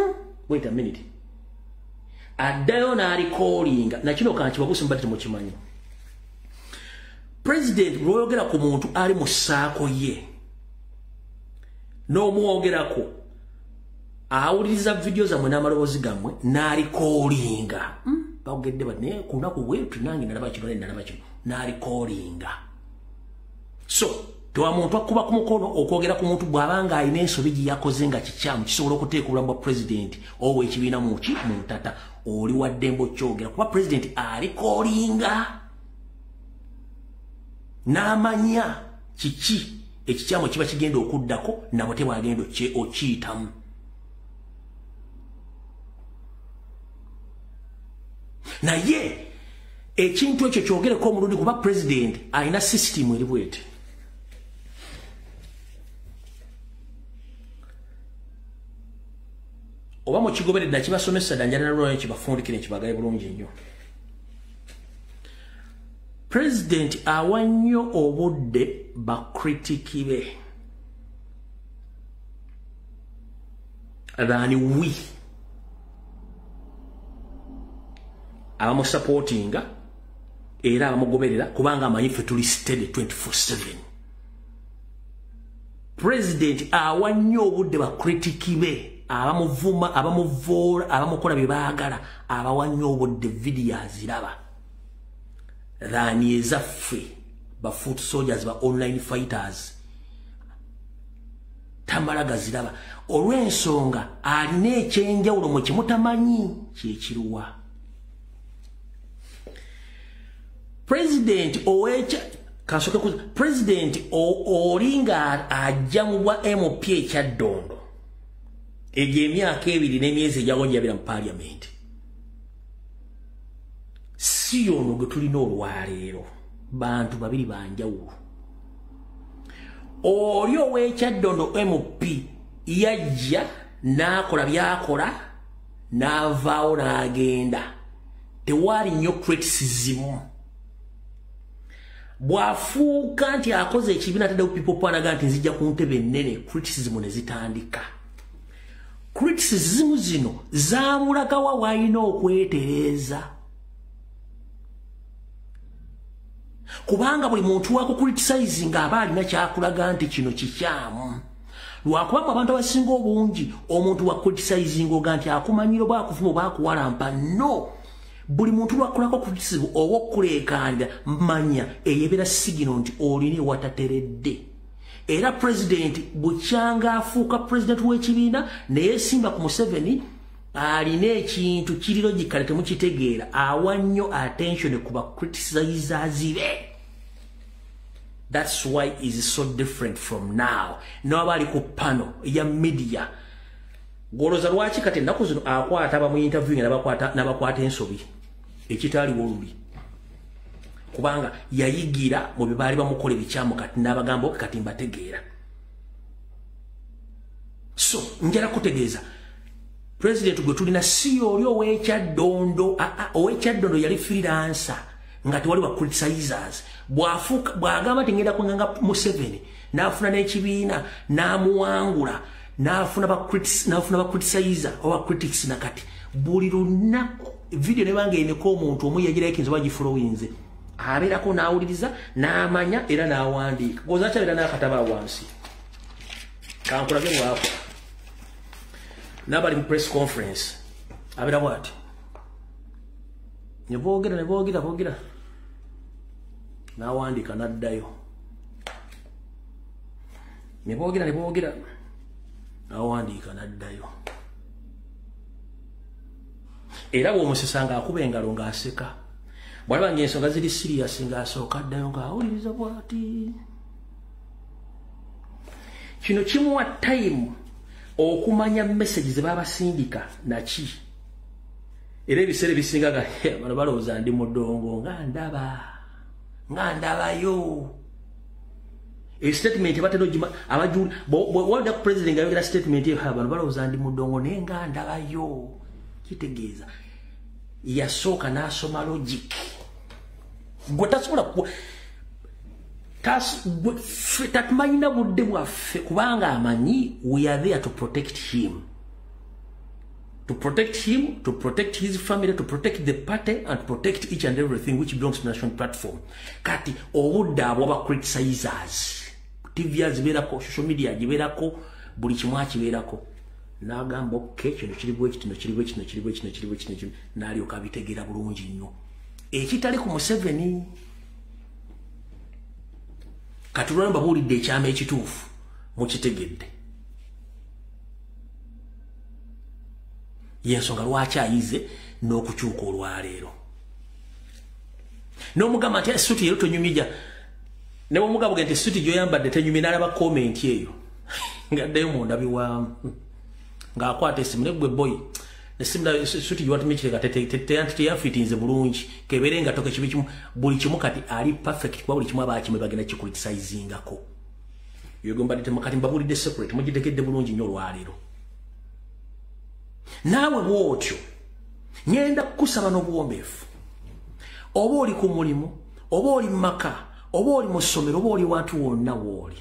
wait a minute, addayo n'alikoolinga. Na kino kankibabuuse mubadde temukimanyi. President lw'oyogera ku muntu ali mu ssaako ye n'omwogerako, awuliriza vidiyo zammwe n'amaloboozi gammwe n'alikoolinga. Bagedde bati naye ku lunaku bwetu nange nalaba kino nalaba kino, n'alikoolinga. So tewa muntu akuba ku mukono okwogera ku muntu bw'abanga alina ensobi gye yakoze nga kikyamu, kisobola okuteeka obulamu bwa president ow'ekibiina mu ki mu ntata. Oli wa ddembe okyogera kuba president alikoolinga n'amanya kiki ekikyamu kiba kigenda okuddako nabo tebwagenda okiyitamu. Naye ekintu ekyo kyogereko omulundi kuba president alina system eri bweti. Oba mukigoberedde nakibasomesa dda, njagala lwayo kibafundikire kibagaye bulungi nnyo. President awa nnyo obudde bakritiki be than we abamusupportinga era abamugoberera, kubanga amanyi ffe tuli steady 24/7. President awa nnyo obudde ba critic be, abamuvuma, abamuvoola, abamukola bye baagala, abawa nnyo obudde, video aziraba. Than ezaffe ba foot soldiers, ba online fighters, tamala gaziraba olw'ensonga alina ekyenjawulo mu kimutamanyi kyekiruwa. President owecha kasoke kuza president olinga ajja mu bwa MP ekyaddondo egyo emyaka 2 n'emyezi ejagonjabira mu parliament, si yono gwe tulina olwaleero. Bantu babiri banjawulo. Oli ow'ekyaddondo MP yajja n'akola by'akola n'avaawo n'agenda, tewaali nnyo criticism. Bw'afuuka nti akoze ekibiina ataddewo people power n'agamba nti nzijja ku ntebe ennene, criticism ne zitandika. Criticism zino zaamulagawa w'alina okwetereeza, kubanga buli muntu wakucriticizinga aba alina kyakulaga nti kino kikyamu. Lwakuba abantu abasinga obungi omuntu wa criticizinga oga nti akumanyira oba akuvuma oba akuwalampa. No, buli muntu lwakulako criticism oba okuleekaanira, manya eyebeera signal nti olina watateredde. Era president bukyanga afuuka president w'ekibiina neyesimba ku Museveni, alina ekintu kiri logical temukitegeera, awa nnyo attention ku ba criticizers be. That's why is so different from now. N'abali ku pano ya media, goloza lwaki kati ennaku zino akwata abamu interviewing n'abakwata ensobi ekitaaliwo luli, kubanga yayigira mu bye baali bamukola ebikyamu, kati n'abagamba ok kati mbategeera. So njala kutegeeza president gwe tulina si oli ow'ekyaddondo. Ow'ekyaddondo yali freelancer nga tewali wa criticizers. Bw'afuuka bw'agamba nti ngenda kwenganga Museveni, n'afuna n'ekibiina n'amuwangula, n'afuna ba criticizer oba critics. Nakati buli lunaku video nebanga eneko omuntu omu yagirayikinze oba gifollowinze, abeerako n'awuliriza n'amanya era n'awandiika. Goza akyabeera n'akataba wansi kankulage bw'akola. N'abali mu press conference abeera bw'ati, ne boogera ne boogera boogera, n'awandiika n'addayo, ne boogera ne boogera, n'awandiika n'addayo. Era bw'omusesa ng'akuba engalo ng'aseka, bw'alaba ng'ensonga ziri serious ng'asooka addayo ng'awuliriza bw'ati. Kino kimuwa time okumanya message ze babasindika naki. Era ebiseera ebisinga nga bano balowooza ndi mudongo, nga ndaba nga ndabayo e statement batera ogima abajuli bw'odda ku president ng'ayogera statement eyo, bano balowooza ndi mudongo naye nga ndabayo. Kitegeeza yasooka n'asoma logic. Gwe tasobola tatumanyina budde bwaffe, kubanga amanyi we are there to protect him, to protect him, to protect his family, to protect the party and protect each and everything which belongs to national platform. Kati obudde abo aba criticizers, TV azibeerako, social media agibeerako, buli kimu akibeerako, n'agamba okay kino kiri bwe kino kiri bwe kino kiri bwe kino kiri bwe kino, n'alyoka abitegeera bulungi nnyo. Ekitali ku Museveni kati olwaleero mbabuulidde ekyama ekituufu mukitegedde. Yensonga lwaki ayize n'okukyuka olwaleero. N'omugamba nti essuti ero tonyumija, ne bw'omugamba nti essuti gy'oyambadde tenyumye, n'alaba comment eyo ng'addayo munda biwaamu ng'akwata essimu ne gwe boy esimu essuti gy'owatumye kireka teyanfitinze bulungi, kebeere nga toke kibi kimu buli kimu. Kati ali perfect kuba buli kimu abaakimwe bagenda kikriticizingako. Yegomba kati mbabuulidde secret mugitegedde bulungi nnyo olwaleero. Naawe bw'otyo ngenda kukusaba n'obuwombeefu, oba oli ku mulimu, oba oli mu maka, oba oli mu ssomero, oba oli wantu wonna w'oli,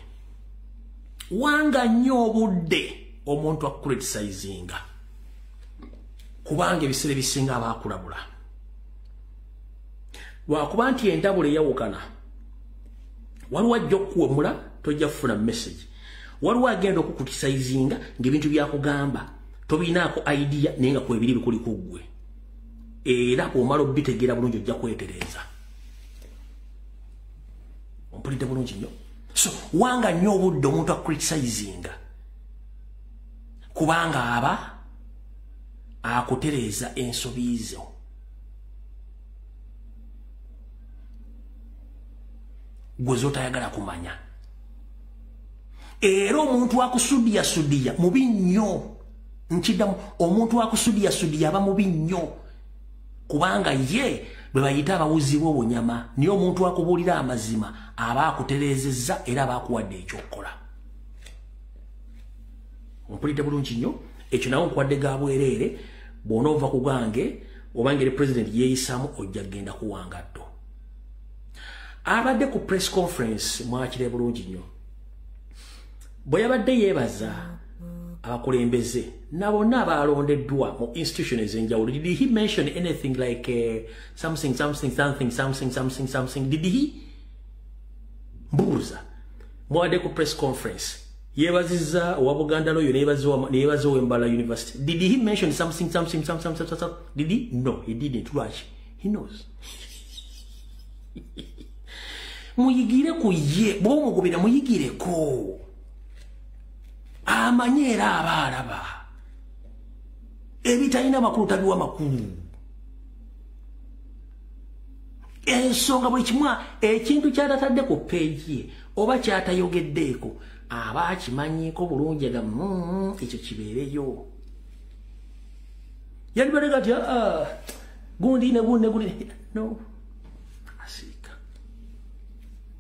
wanga nnyo obudde omuntu akucriticizinga, kubanga ebiseera ebisinga abaakulabula. Lwakuba nti entabula eyawukana, waliwo ajja okukuwemula tojja kufuna message, Waliwo agenda okucriticizinga ng'ebintu byakugamba tobinaako idea naye nga kwebiri bikuli ku ggwe. Era bw'omala obitegeera bulungi ojja kwetereeza. Ompulidde bulungi nnyo? So wanga nnyo obudde omuntu akucriticizinga, kubanga aba akutereeza ensobi zo. Gwe z'otayagala kumanya. Era omuntu akusudiya mubi nnyo. Nkiddamu, omuntu akusudiya aba mubi nnyo, kubanga ye bwe bayita abawuzi b'obunyama. Naye omuntu akubuulira amazima aba akutereezezza era aba akuwadde ekyokukola. Ompulidde bulungi nnyo? Ekyo nawe nkuwadde ga bwereere. Bw'onoova ku gange oba ngeri president yeeyisaamu, ojja kugenda kuwangatto. Abadde ku press conference, mwakire bulungi nnyo, bwe yabadde yeebaza abakulembeze na bonna abalondeddwa mu institution ez'enjawulo. Did he mention anything like something something something something something something? Did he? Mbuuza, mwabadde ku press conference, yeebazizza owa Buganda Royal, neyebaza ow'Embarara University. Did he mention something something something something something? Did he? No, he didn't. Lwaki? He knows. Muyigire ku ye, bw'oba omugobera muyigireko. Amanye era aba alaba. Ebitalina makulu tabiwa makulu. Ensonga buli kimu ekintu ky'atatadde ku page ye oba ky'atayogeddeeko aba akimanyiiko bulungi, aga ekyo kibeereyo. Yandibadde ati gundi ne gundi ne gundi, no, asiika.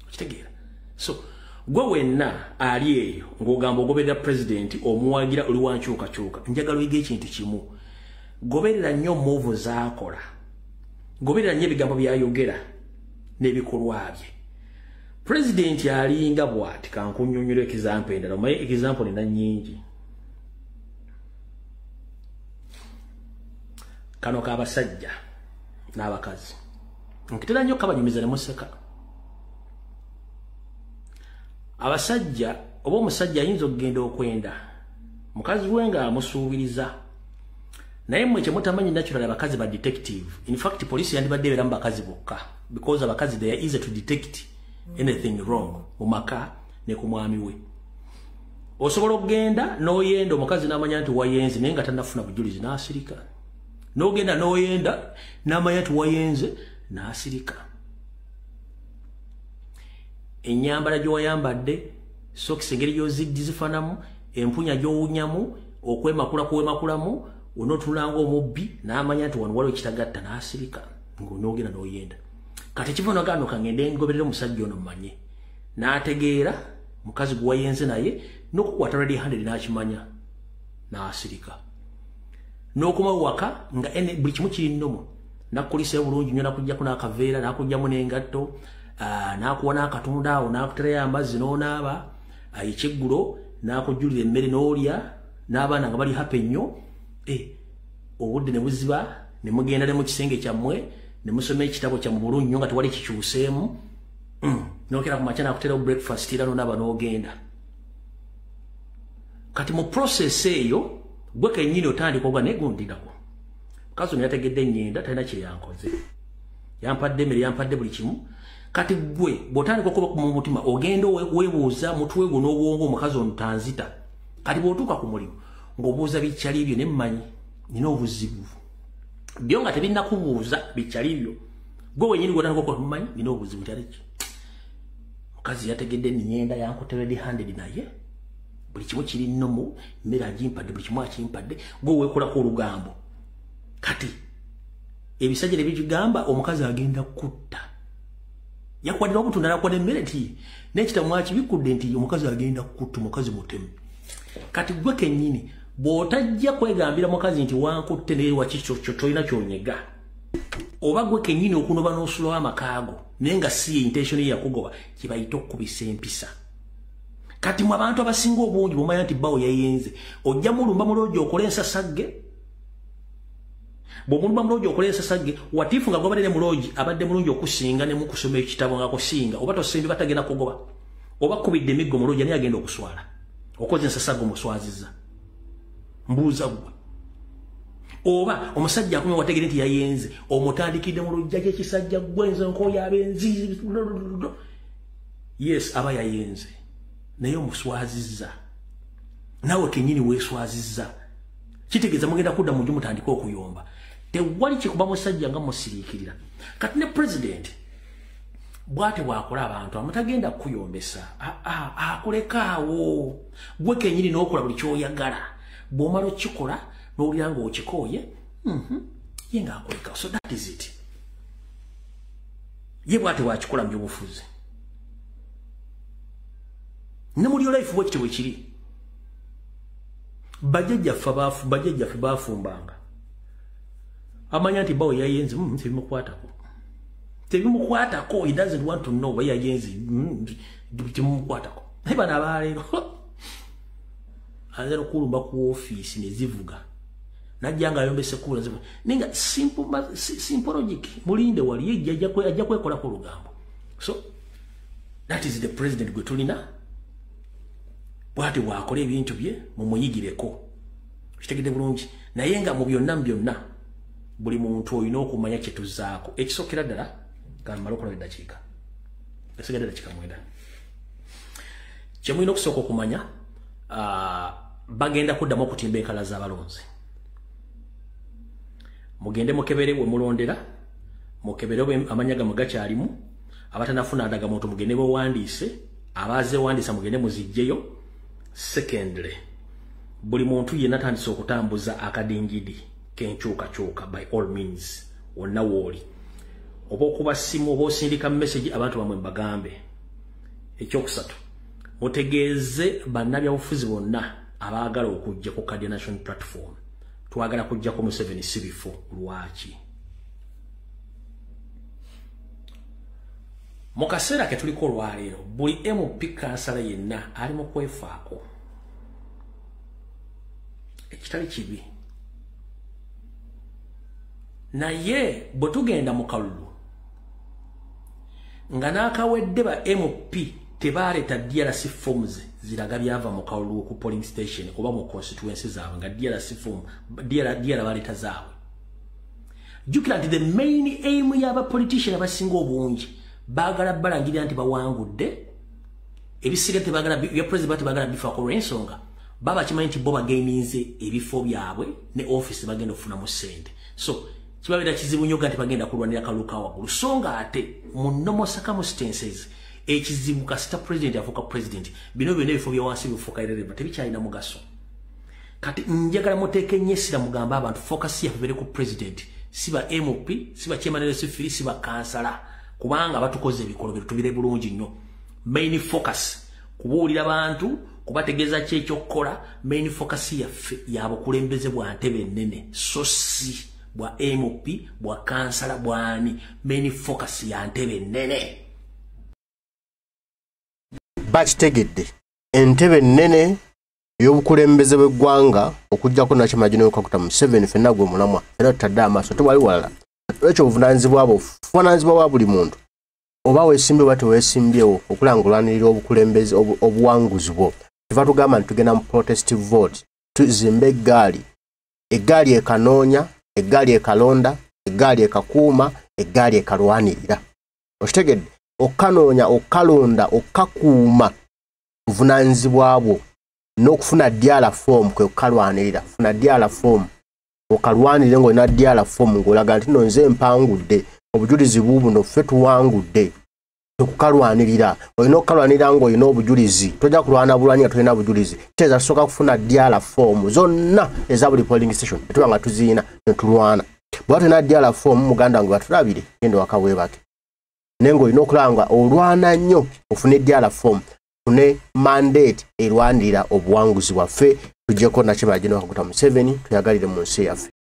Okitegeera? So gwe wenna ali eyo ng'ogamba ogoberera president, omuwagira, oli wankyukakyuka, njagala oyiga ekintu kimu. Goberera nnyo move z'akola, goberera nnyo ebigambo by'ayogera n'ebikolwa bye. President alinga bw'ati. Kankunnyonnyola example endala, omanyi example nina nnyingi. Kano k'abasajja n'abakazi nkitera nnyo kabanyumiza ne museka. Abasajja oba omusajja ayinza okugenda okwenda mukazi we nga amusuubiriza, naye mmwe kyemutamanyi, natural abakazi ba detective. In fact, police yandibadde ebeera mu bakazi bokka, because abakazi, they are easy to detect anything wrong mu maka ne ku mwami we. Osobola okugenda n'oyenda, omukazi n'amanya nti wayenze naye nga tannafuna bujulizi, n'asirika. N'ogenda n'oyenda, n'amanya nti wayenze, n'asirika. Ennyambala gy'oyambadde, sokisi engeri gy'ozifanamu, empunya gy'owunyamu, okwemakula kuwemakulamu, onootulanga omubbi, n'amanya nti wano waliwo ekitagatta, n'asirika ng'onoogenda n'oyenda. Kati ekiva nagano kangende ngoberera omusajja ono mmanye, n'ategeera mukazi gwe wayenze naye n'okukwata red handed, n'akimanya, n'asirika. N'okomawo waka nga buli kimu kiri nnomo, nakkulisayo bulungi nnyo, nakuggyako n'akaveera, nakugyamu n'engatto, n'akuwa n'akatunda awo, n'akuterayo amazzi n'onaaba ekyeggulo, n'akujjulira emmere n'olya, n'abaana nga bali happy nnyo. Obudde ne buziba, ne mugenda ne mu kisenge kyammwe ne musoma ekitabo kyammwe bulungi nnyo nga tewali kikyuseemu. N'okera ku makya n'akuterawo breakfast era n'onaaba n'ogenda. Kati mu process eyo gwe kennyini otandika oga naye gundirawo, mukazi ono yategedde ennyenda, talina kye yankoze, yampadde emmere, yampadde buli kimu. Kati gwe bw'otandika okuba mu mutima ogenda weebuuza mutwe gwo n'obwongo, omukazi ono tanzita. Kati bw'otuuka ku mulimu ng'obuuza bikyali byo, ne mmanyi nina obuzibu byo nga tebinnakubuuza bikyali byo, gwe wenyini gw'otandika okuba mmanyi nina obuzibu kyali ki, mukazi yategedde ennyenda, yankutte red handed, naye buli kimu kiri nnomo, emmere agimpadde, buli kimu akimpadde. Gwe weekolako olugambo. Kati ebisajja ne bigamba omukazi agenda kutta, yakwadira obutunda, nakuwadde emmere, nti n'ekitabo mwakibikudde nti omukazi agenda kutta, omukazi mutemu. Kati gwe kennyini bw'otajja kwegambira mukazi nti wankutte naye wakikyo tolina kyonyega, oba gwe kennyini okunoba n'osulawo amakaago naye nga si intention ye yakugoba, kibayita okukubisa empisa. Kati mu abantu abasinga obungi bw'omanya nti bbawo yayenze, ojja mulumba muloogi okole ensasagge. Bw'omulumba muloogi okole ensasagge, watiifu nga gwabadde ne muloogi abadde mulungi okusinga ne mukusoma ekitabo nga kusinga, oba tosembi batagenda kugoba, oba kubidde emiggo muloogi ani agenda okuswala, Okoze ensasago muswaziza. Mbuuza gwe. Oba omusajja akumye wategere nti yayenze, omutandikidde mu lujja ky'ekisajja gwe nze nkoya abenzi. Yes, aba yayenze. Naye omuswazizza. Nawe kennyini weeswazizza. Kitegeeza mugenda kudda mu nju mutandike okuyomba. Tewali kikuba musajja nga musiriikirira. Kati ne president bw'ate bw'akola abantu amutagenda kukuyombesa. Akulekaawo. Gwe kennyini n'okola buli ky'oyagala. Bw'omala okikola n'owulira ng'okikooye, ye ng'akuleka. So that is it. Ye bw'ate bw'akikola mu byobufuzi. Ne mu real life bwe kityo bwe kiri. Bajjajjaffe baafumbanga. Amanya nti bawo yayenze, tebimukwatako. Tebimukwatako, he doesn't want to know why yayenze, tebimukwatako. Naye bano abaleero anze okulumba ku ofiisi ne zivuga. Najja nga ayombese kula zivuga. Naye nga simple logic, mulinde wali ye ajja kwekolako olugambo. So that is the president gwe tulina. Bw'ati bw'akola ebintu bye mumuyigireko. Kitegedde bulungi. Naye nga mu byonna buli muntu olina okumanya kye tuzaako. Ekisookera ddala kamale okulaba eddakiika. Esigadde eddakiika 9. Kye mulina okusooka okumanya, bagenda kuddamu okutimba enkala z'abalonzi. Mugende mukebere we mulondera, mukebere amannya gammwe gakyalimu, abatanafuna ndagamuntu mugende bewandiise, abaazeewandiisa mugende muziggyeyo. Secondly, buli muntu yenna atandise okutambuza akadingidi k'enkyukakyuka by all means, wonna w'oli. Oba okuba ssimu oba osindika message abantu bamwe mbagambe. Ekyokusatu, mutegeeze bannabyabufuzi bonna abaagala okujja ku Card Nation platform. Twagala kujjako Museveni si bifo. Lwaki? Mu kaseera ke tuliko olwaleero, buli MP kansala yenna ali mu kwefaako. Ekitali kibi. Naye bwe tugenda mu kalulu nga n'akawedde ba MP tebaleeta DRC forms ziraga byava mu kalulu ku polling station oba mu constituency zaabwe, nga DRC form DR baleeta zaabwe. Jjukira nti the main aim y'aba politician abasinga obungi baagala balangirira nti bawangudde, ebisigadde tebagala bya president tebagala bifaako olw'ensonga baba kimanyi nti bo bagaininze ebifo byabwe ne office bagenda okufunamu ssente. So kibabeera kizibu nnyo nti bagenda kulwanira kalulu ka waggulu. So nga ate mu normal circumstances ekizibu kasita president afuuka president, bino byonna ebifo bya wansi bifuuka irrelevant, tebikyalina mugaso. Kati njagala muteeke nnyo essira mugambe abantu focus yaffe ebeere ku president, si ba MP, si ba chairman LC3, si ba kansala, kubanga batukoze ebikolobero tubire bulungi nnyo. Main focus kubuulira bantu, kubategeeza ki ekyokukola. Main focus yaffe yabukulembeze bwa ntebe ennene, so si bwa MP, bwa kansala, bwani. Main focus ya ntebe ennene. Bakitegedde entebe ennene ey'obukulembeze bw'eggwanga okuggyako Nakimala Kaguta Museveni, ffenna gwe mulamwa, ffenna tutadde amaaso, tewali walala. Ekyo obuvunaanyizibwa bwo, buvunaanyizibwa bwa buli muntu, oba weesimbye oba teweesimbyewo, okulanga olwanirira obukulembeze obuwanguzi bwo. Tuva tugamba nti tugenda mu protest vote, tuzimbe eggaali, eggaali ekanoonya, eggaali ekalonda, eggaali ekakuuma, eggaali ekalwanirira. Okitegedde? Okanoonya, okalonda, okakuuma buvunaanyizibwa bwo n'okufuna DR form kwe kukalwanirira. Funa DR form okalwanirire ng'olina DR form ng'olaga nti nno nze mpangudde, obujulizi buubuno, ffe tuwangudde. Okukalwanirira olina okukalwanirira ng'olina obujulizi, tojja kulwana bulwanyi nga tolina bujulizi. Kitegeeza tusooka kufuna DR form zonna eza buli polling station, ne tuba nga tuziyina ne tulwana. Bw'oba tolina DR form, muganda wange batulabire, genda waka weebake. Naye ng'olina okulaba nga olwana nnyo ofune DR form, ofune mandate erwanirira obuwanguzi bwaffe, tuggyeko Nakimala Kaguta Museveni, tuyagalire mu nsi yaffe.